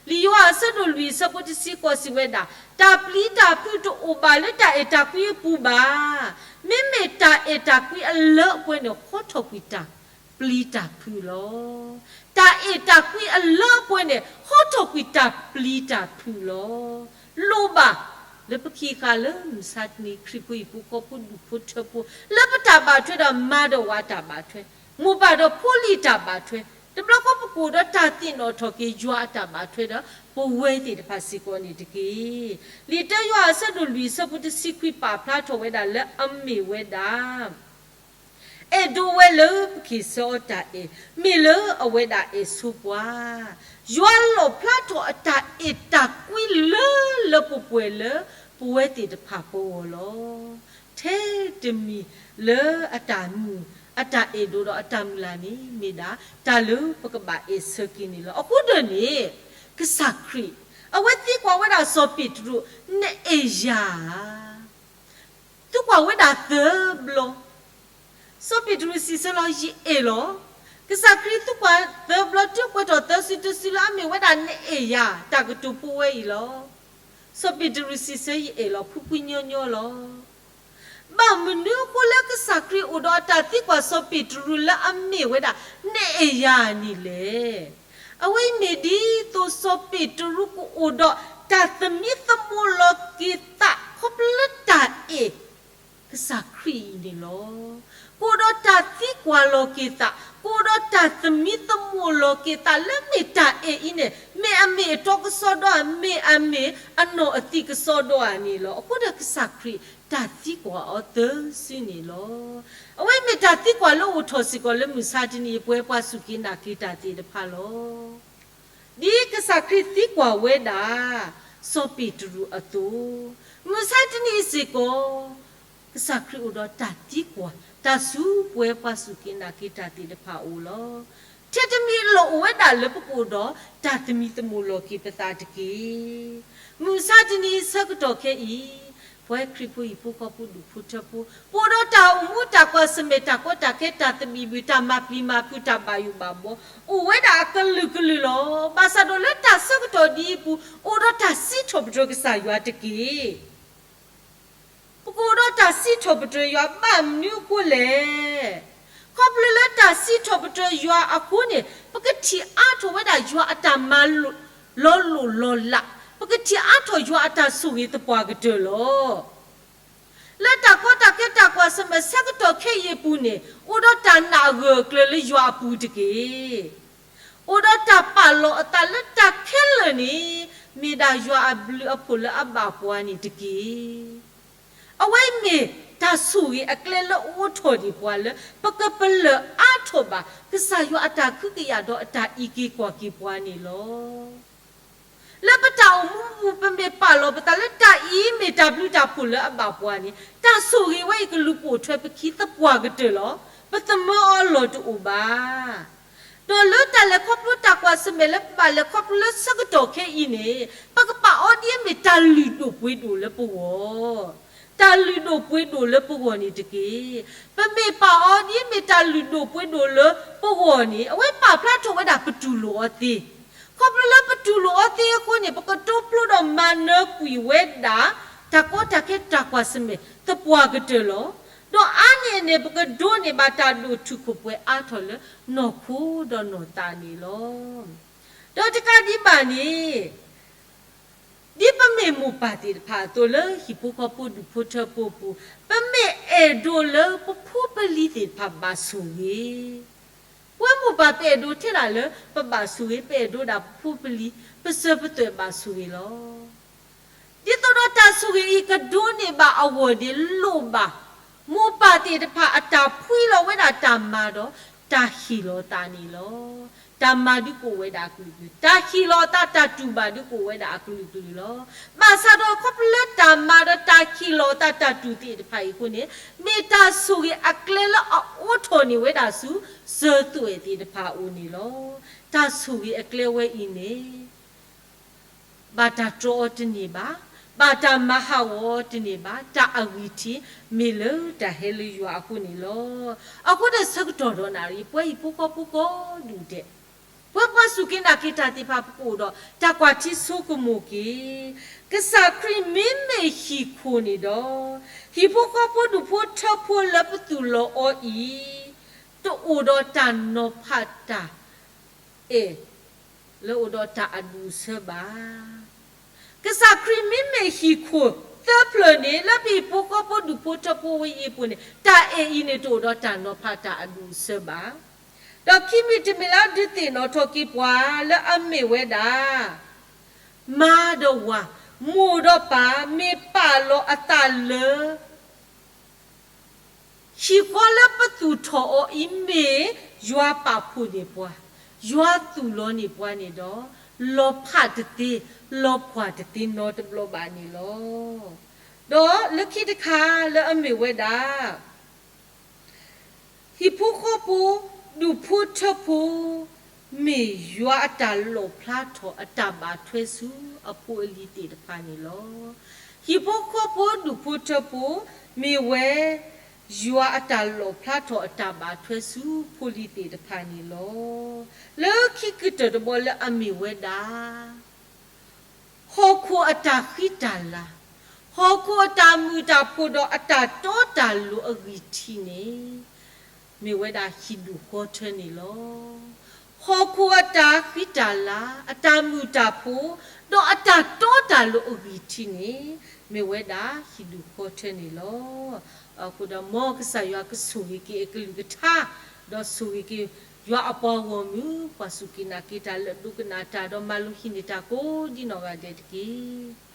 ယိၤဟၣ်အဆၢဒိၣ်လွံၢ်အဆၢဖိတဆံဃိးစံးဝဲဒၣ်, တၢ်ပျံၤတၢ်ဖုးတအိၣ်ဘၣ်လၢတၢ်အဲၣ်တၢ်ကွံအပူၤဘၣ်. မ့မ့ၢ်တၢ်အဲၣ်တၢ်ကွံအလၢအပှဲၤန့ၣ် ဟီထီၣ်ကွံာ်တၢ်ပျံၤတၢ်ဖုးလီၤ. တၢ်အဲၣ်တၢ်ကွံအလၢအပှဲၤန့ၣ် ဟီထီၣ်ကွံာ်တၢ်ပျံၤတၢ်ဖုးလီၤ. လိၣ်ဘၣ် လၢပခံခါလၢမုၢ်မဆါတနံၤ ခရံာ်ဖိဟံၣ်ဖိဃီဖိဒူၣ်ဖိထၢဖိ လၢပတၢ်ဘၣ်ထွဲဒီးမါဒီးဝၤတၢ်ဘၣ်ထွဲ, မိၢ်ပၢ်ဒီးဖိလံၤတၢ်ဘၣ်ထွဲ, တဘျီဃီပကအိၣ်ဒီးတၢ်သ့ၣ်နီၣ်ထီၣ်က့ၤယွၤအတၢ်ဘၣ်ထွဲဒီး ပဝဲသ့ၣ်တဖၣ်စ့ၢ်ကီးန့ၣ်တက့ၢ်. လံာ်တၢယိၤဟၣ်အဆၢဒိၣ်လွံၢ်အဆၢဖိတဆံခွံ ပာ်ဖျါထီၣ်ဝဲဒၣ်လၢအမ့ၢ်ဝဲဒၣ် အဲၣ်ဒိးဝဲလၢပကဟ့ၣ်ဆၢအီၤတၢ်အဲၣ်, မ့ၢ်လၢအဝဲဒၣ်အဲၣ်ဆိပှၤ, ယွၤလီၣ်ဖျါထီၣ်အတၢ်အဲၣ်တၢ်ကွံလၢလၢပှဲၤပှဲၤလၢပဝဲသ့ၣ်တဖၣ်ပဂီၢ်လီၤ. ထဲတမံၤလၢအတၢ်မုာ်, အတၢ်အဲၣ်ဒိးဒီးအတၢ်မုၢ်လၢ်န့ၣ် မ့ၢ်ဒၣ်တၢ်လၢပကဘၣ်အဲၣ်ဆၢက့ၤန့ၣ်လီၤ. အဃိဒီးန့ၣ် ကစၢ်ခရံာ် အဝဲသံကွၢ်ဝဲဒၣ်စီၤပ့းတရူး, နအဲၣ်ယၤဧါ သံကွၢ်ဝဲဒၣ်သၢဘျီ, စီၤပ့းတရူးစံးဆၢလီၤ, ယအဲၣ်လီၤ. ကစၢ်ခရံာ်သံကွၢ်သၢဘျီ တုၤကွဲးထီၣ်သၢစုတစုလၢအမ့ၢ်ဝဲဒၣ်နအဲၣ်ယၤ တၢ်ကတိၤဖိဝဲအံၤလီၤ. စီၤပ့းတရူးစံးဆၢ ယအဲၣ်လီၤ ဖုဖုညီညီလီၤ. ဘၣ်မနုၤအဃိလၢကစၢ်ခရံာ်အိၣ်ဒီးအတၢ်သံကွၢ်စီၤပ့းတရူးလၢအမ့ၢ်ဝဲဒၣ် နအဲၣ်ယၤန့ၣ်လဲၣ်. အဝဲအံၤမ့ၢ်ဒ်သိးစီၤပ့းတရူးကအိၣ်ဒီးတၢ်သမံသမိးလီၤက့ၤသး ခီဖျိလၢတၢ်အဲၣ် ကစၢ်ခရံာ်အံၤန့ၣ်လီၤ. ကအိၣ်ဒီးတၢ်သံကွၢ်လီၤက့ၤသး, ကအိၣ်ဒီးတၢ်သမံသမိးလီၤက့ၤသး လၢမ့ၢ်တၢ်အဲၣ်အံၤန့ၣ် မ့ၢ်အမ့ၢ်အတီကစီဒီဧါ, မ့ၢ်အမ့ၢ်အနီၢ်အသံးကစီဒီဧါန့ၣ်လီၤ. အဃိဒီးကစၢ်ခရံာ်တၢ်သံကွၢ်အီၤသၢစုန့ၣ်လီၤ. အဝဲမ့ၢ်တၢ်သံကွၢ်လၢအိၣ်ထီၣ်စ့ၢ်ကီးလၢမုၢ်မဆါတနံၤအံၤ ပဝဲပှၤစူၢ်က့ၤနာ်က့ၤတၢ်သ့ၣ်တဖၣ်လီၤ. ဒ်ကစၢ်ခရံာ်သံကွၢ်ဝဲဒၣ် စီၤပ့းတရူးအသိး, မုၢ်မဆါတနံၤအံၤစ့ၢ်ကီး ကစၢ်ခရံာ်အိၣ်ဒီးတၢ်သံကွၢ် တၢ်ဆူပဝဲပှၤစူၢ်က့ၤနာ်က့ၤတၢ်သ့ၣ်တဖၣ်အအိၣ်လီၤ. ထဲတမံၤလၢအိၣ်ဝဲဒၣ်လၢပကအိၣ်ဒီးတၢ်သမံသမိးလီၤက့ၤပသးတက့ၢ်. မုၢ်မဆါတနံၤအံၤဆၢကတီၢ်ခဲအံၤ ပဝဲခရံာ်ဖိဟံၣ်ဖိဃီဖိဒူၣ်ဖိထၢဖိ ပအိၣ်ဒီးတၢ်အိၣ်မူတၢ်ကွၢ်ဆၢၣ်မဲာ် တၢ်ကီတၢ်ခဲ တၢ်သဘံၣ်ဘုၣ် တၢ်မၤပျံၤမၤဖုး တၢ်ဘၣ်ယိၣ်ဘၣ်ဘီ အိၣ်ဝဲဒၣ်အကလုာ်ကလုာ်လီၤ. ဘၣ်ဆၣ်ဒီးလၢတၢ်ဆၢကတီၢ်ဒ်အံၤအပူၤ အိၣ်ဒီးတၢ်စံးထီၣ်ပတြၢၤကစၢ်ယွၤတက့ၢ်. ပကအိၣ်ဒီးတၢ်စံးထီၣ်ပတြၢၤယွၤ ဘၣ်မနုၤအဃိလဲၣ်. ခီဖျိလၢတၢ်စံးထီၣ်ပတြၢၤယွၤအဃိန့ၣ် ပကထံၣ်အါထီၣ်ဝဲဒၣ်ယွၤအတၢ်မၤလိာ်လီၤလိၢ်လီၤလး ပကထံၣ်အါထီၣ်ယွၤအတၢ်ဆိၣ်ဂ့ၤသပှၢ်ကတၢၢ်လီၤ. လၢတၢ်ကီတၢ်ခဲတၢ်ကွၢ်ဆၢၣ်မဲာ်ဆၢကတီၢ်ခဲအံၤအပူၤန့ၣ် အိၣ်ဒီးတၢ်နၢ်အဂၢၢ်အကျၢၤလၢယွၤအပူၤတက့ၢ်. အိၣ်ဒီးတၢ်ပာ်လီၤအသးလၢတၢ်ခဲလၢာ်န့ၣ် မ့ၢ်ဒၣ်ယွၤအဘျုးအဖှိၣ်လၢအဘၣ်ပှၤန့ၣ်တက့ၢ်. အဝဲအံၤမ့ၢ်တၢ်ဆိၣ်ဂ့ၤအကျဲလၢအအိးထီၣ်ဒံးပှၤလၢ ပကပလၢၢ်အါထီၣ်ဘၣ် ကစၢ်ယွၤအတၢ်ကဟုကယာ်ဒီးအတၢ်အံးက့ၤကွၢ်က့ၤပှၤန့ၣ်လီၤ. လၢပတၢ်အိၣ်မူပူၤ ပမ့ၢ်ပာ်လီၤပသးလၢတၢ်အံၤမ့ၢ်တၢ်ဘျုးတၢ်ဖှိၣ်လၢအဘၣ်ပှၤန့ၣ် တၢ်ဆိၣ်ဂ့ၤဝဲအံၤကလူၤပိာ်ထွဲပခံသပှၢ်ကတၢၢ်လီၤ. ပသမၢအီၤလီၢ်တအိၣ်ဘၣ်. ဒီးလၢတၢ်လဲၤခီဖျိတၢ်ကွၢ်ဆၢၣ်မဲာ်လၢပဘၣ်လဲၤခီဖျိလၢဆၢကတီၢ်ခဲအံၤန့ၣ် ပကပာ်အီၤဒ်အမ့ၢ်တၢ်လုၢ်ဒိၣ်ပှ့ၤဒိၣ်လၢပဂီၢ် တၢ်လုၢ်ဒိၣ်ပှ့ၤဒိၣ်လၢပဂီၢ်န့ၣ်တက့ၢ်. ပမ့ၢ်ပာ်အီၤဒ်အမ့ၢ်တၢ်လုၢ်ဒိၣ်ပှ့ၤဒိၣ်လၢပဂီၢ်န့ၣ် အဝဲပာ်ဖျါထီၣ်ဝဲဒၣ်ပတူၢ်လိာ်အီၤသ့. ခီဖျိလၢပတူၢ်လိာ်အီၤသ့အဃိန့ၣ် ပကတိဖျိဒီးမၤနၢၤကွံာ်ဝဲဒၣ် တၢ်ကီတၢ်ခဲတၢ်ကွၢ်ဆၢၣ်မဲာ်သပှၢ်ကတၢၢ်လီၤ. ဒီးအါန့ၢ်အန့ၣ် ပကဒိးန့ၢ်ဘၣ်တၢ်ဒိၣ်ထူၣ်ခိၣ်ပှဲၤအါထီၣ်လၢနီၢ်ခိဒီးနီၢ်သးန့ၣ်လီၤ. ဒီးတကးဒံးဘၣ်န့ၣ် ဒ်ပမ့ၢ်မိၢ်ပၢ်သ့ၣ်တဖၣ်အသိးလၢဟံၣ်ဖိဃီဖိဒူၣ်ဖိထၢဖိအပူၤ, ပမ့ၢ်အဲၣ်ဒိးလၢပဖိပလံၤသ့ၣ်တဖၣ်ဘၣ်ဆိၣ်ဂ့ၤ, ပဝဲမိၢ်ပၢ်ပအဲၣ်ဒိးထဲဒၣ်လၢပဘၣ်ဆိၣ်ဂ့ၤ, ပအဲၣ်ဒိးဒၣ်ပဖိပလံၤ ပစၢၤပသွဲၣ်ဘၣ်ဆိၣ်ဂ့ၤလီၤ. ဒ်သိးဒီးတၢ်ဆိၣ်ဂ့ၤအံၤကဒိးန့ၢ်ဘၣ်အဂီၢ်န့ၣ် လိၣ်ဘၣ် မိၢ်ပၢ်သ့ၣ်တဖၣ်အတၢ်ဖှံလီၤဝဲဒၣ်တၢ်မၤဒီး တၢ်ဟ့ၣ်လီၤအသးန့ၣ်လီၤ. တၢ်မၤဒုးကအိၣ်ဝဲဒၣ်အကလုာ်ကလုာ်, တၢ်ဟ့ၣ်လီၤအသးတၢ်တူၢ်ဘၣ်ဒုးကအိၣ်ဝဲဒၣ်အကလုာ်ကလုာ်လီၤ. ဘၣ်ဆၣ်ဒီးခီဖျိလၢတၢ်မၤဒီးတၢ်ဟ့ၣ်လီၤအသးတၢ်တူၢ်သ့ၣ်တဖၣ်အံၤအဃိန့ၣ် မ့ၢ်တၢ်ဆိၣ်ဂ့ၤအကျဲလၢအအိးထီၣ်န့ၢ်ဝဲဒၣ်ဆူ စၢၤသွဲၣ်သ့ၣ်တဖၣ်အအိၣ်န့ၣ်လီၤ. တၢ်ဆိၣ်ဂ့ၤအကျဲဝဲအံၤန့ၣ် ဘၣ်တၢ်တြီအီၤတန့ၢ်ဘၣ်, ဘၣ်တၢ်မၤဟးဂီၤအီၤတန့ၢ်ဘၣ်, တၢ်အဂံၢ်ထံးမ့ၢ်လၢတၢ်ဟဲလၢယွၤအဃိန့ၣ်လီၤ. အဃိန့ၣ်ဆၢကတီၢ်ဒီးနၣ်ရံၣ် ပဝဲဟံၣ်ဖိဃီဖိကိးဒူၣ်ဒဲး, ပဝဲပှၤစူၢ်က့ၤနာ်က့ၤတၢ်သ့ၣ်တဖၣ် ပကအိၣ်ဒီးတၢ်ကွၢ်ထံဆိကမိၣ်က့ၤ, ကစၢ်ခရံာ်မ့မ့ၢ်ဟံၣ်ခိၣ်န့ၣ်ဒီး, ဟံၣ်ဖိဃီဖိဒူၣ်ဖိထၢဖိလၢပသူၣ်လီၤအီၤအံၤ, တအိၣ်ဒီးတၢ်နီၤဖးတၢ် အဲၣ် လၢအိၣ်ဒီးတၢ်အဒူၣ်အဆၢဘၣ်. ကစၢ်ခရံာ်မ့မ့ၢ်ဟံၣ်ခိၣ်သၢဖျၢၣ်န့ၣ် လၢပဟံၣ်ဖိဃီဖိဒူၣ်ဖိထၢဖိဝဲအံၤအပူၤန့ၣ် တၢ်အဲၣ်အံၤန့ၣ်တအိၣ်ဒီးတၢ်နီၤဖးတၢ်အဒူၣ်အဆၢဘၣ်. ဒီးခံမံၤတမံၤလၢဒုးသ့ၣ်နီၣ်ထီၣ်က့ၤပှၤလၢအမ့ၢ်ဝဲဒၣ် မါဒီးဝၤ, မိၢ်ဒီးပၢ် မ့ၢ်ပာ်လီၤအသးလၢ ဟံၣ်ဃီလၢပသူၣ်ထီၣ်အီၤအံၤမ့ၢ် ယွၤပာ်ဖှိၣ်န့ၢ်ပှၤ, ယွၤသူၣ်လီၤန့ၢ်ပှၤန့ၣ်ဒီး လီၤဖးတသ့, လီၤဖှီၣ်တသ့နီတဘျီဘၣ်န့ၣ်လီၤ. ဒီးလၢခံတခါလၢအမ့ၢ်ဝဲဒၣ် ဟံၣ်ဖိဃီဖိ ဒူၣ်ဖိထၢဖိ မ့ၢ်ယွၤအတၢ်လီၣ်ဖျါထီၣ်အတၢ်ဘၣ်ထွဲဆူအဖိအလံၤသ့ၣ်တဖၣ်န့ၣ်လီၤ. ဟံၣ်ဖိဃီဖိဒူၣ်ဖိထၢဖိ မ့ၢ်ဝဲ ယွၤအတၢ်လီၣ်ဖျါထီၣ်အတၢ်ဘၣ်ထွဲဆူဖိလံၤသ့ၣ်တဖၣ်န့ၣ်လီၤ. လၢခံကတၢၢ်တဘီလၢအမ့ၢ်ဝဲဒၣ် ဟီၣ်ခိၣ်အတၢ်ဃံတၢ်လၤ, ဟီၣ်ခိၣ်အတၢ်မုာ်တၢ်ဖိးဒီးအတၢ်တီတၢ်လိၤအဂံၢ်ထံးန့ၣ် မ့ၢ်ဝဲဒၣ်ဟံၣ်ဒူၣ်ဃီထၢန့ၣ်လီၤ. ဟီၣ်ခိၣ်အတၢ်ဃံတၢ်လၤ, အတၢ်မုာ်တၢ်ဖိး, ဒီးအတၢ်တီတၢ်လိၤအဂံၢ်ထံးန့ၣ် မ့ၢ်ဝဲဒၣ်ဟံၣ်ဒူၣ်ဃီထၢန့ၣ်လီၤ. အဃိဒီးမ်ကစၢ်ယွၤကဆိၣ်ဂ့ၤက့ၤအကလုၢ်ကထါ, ဒီးဆိၣ်ဂ့ၤက့ၤယွၤအပှၤဂီၢ်မုၢ် ပှၤစူၢ်က့ၤနာ်က့ၤတၢ်လၢဒိကနၣ်တၢ်ဒီးမၤလိဟံးန့ၢ်တၢ်ကိးဒ်နီၢ်ဂၤဒဲးတက့ၢ်.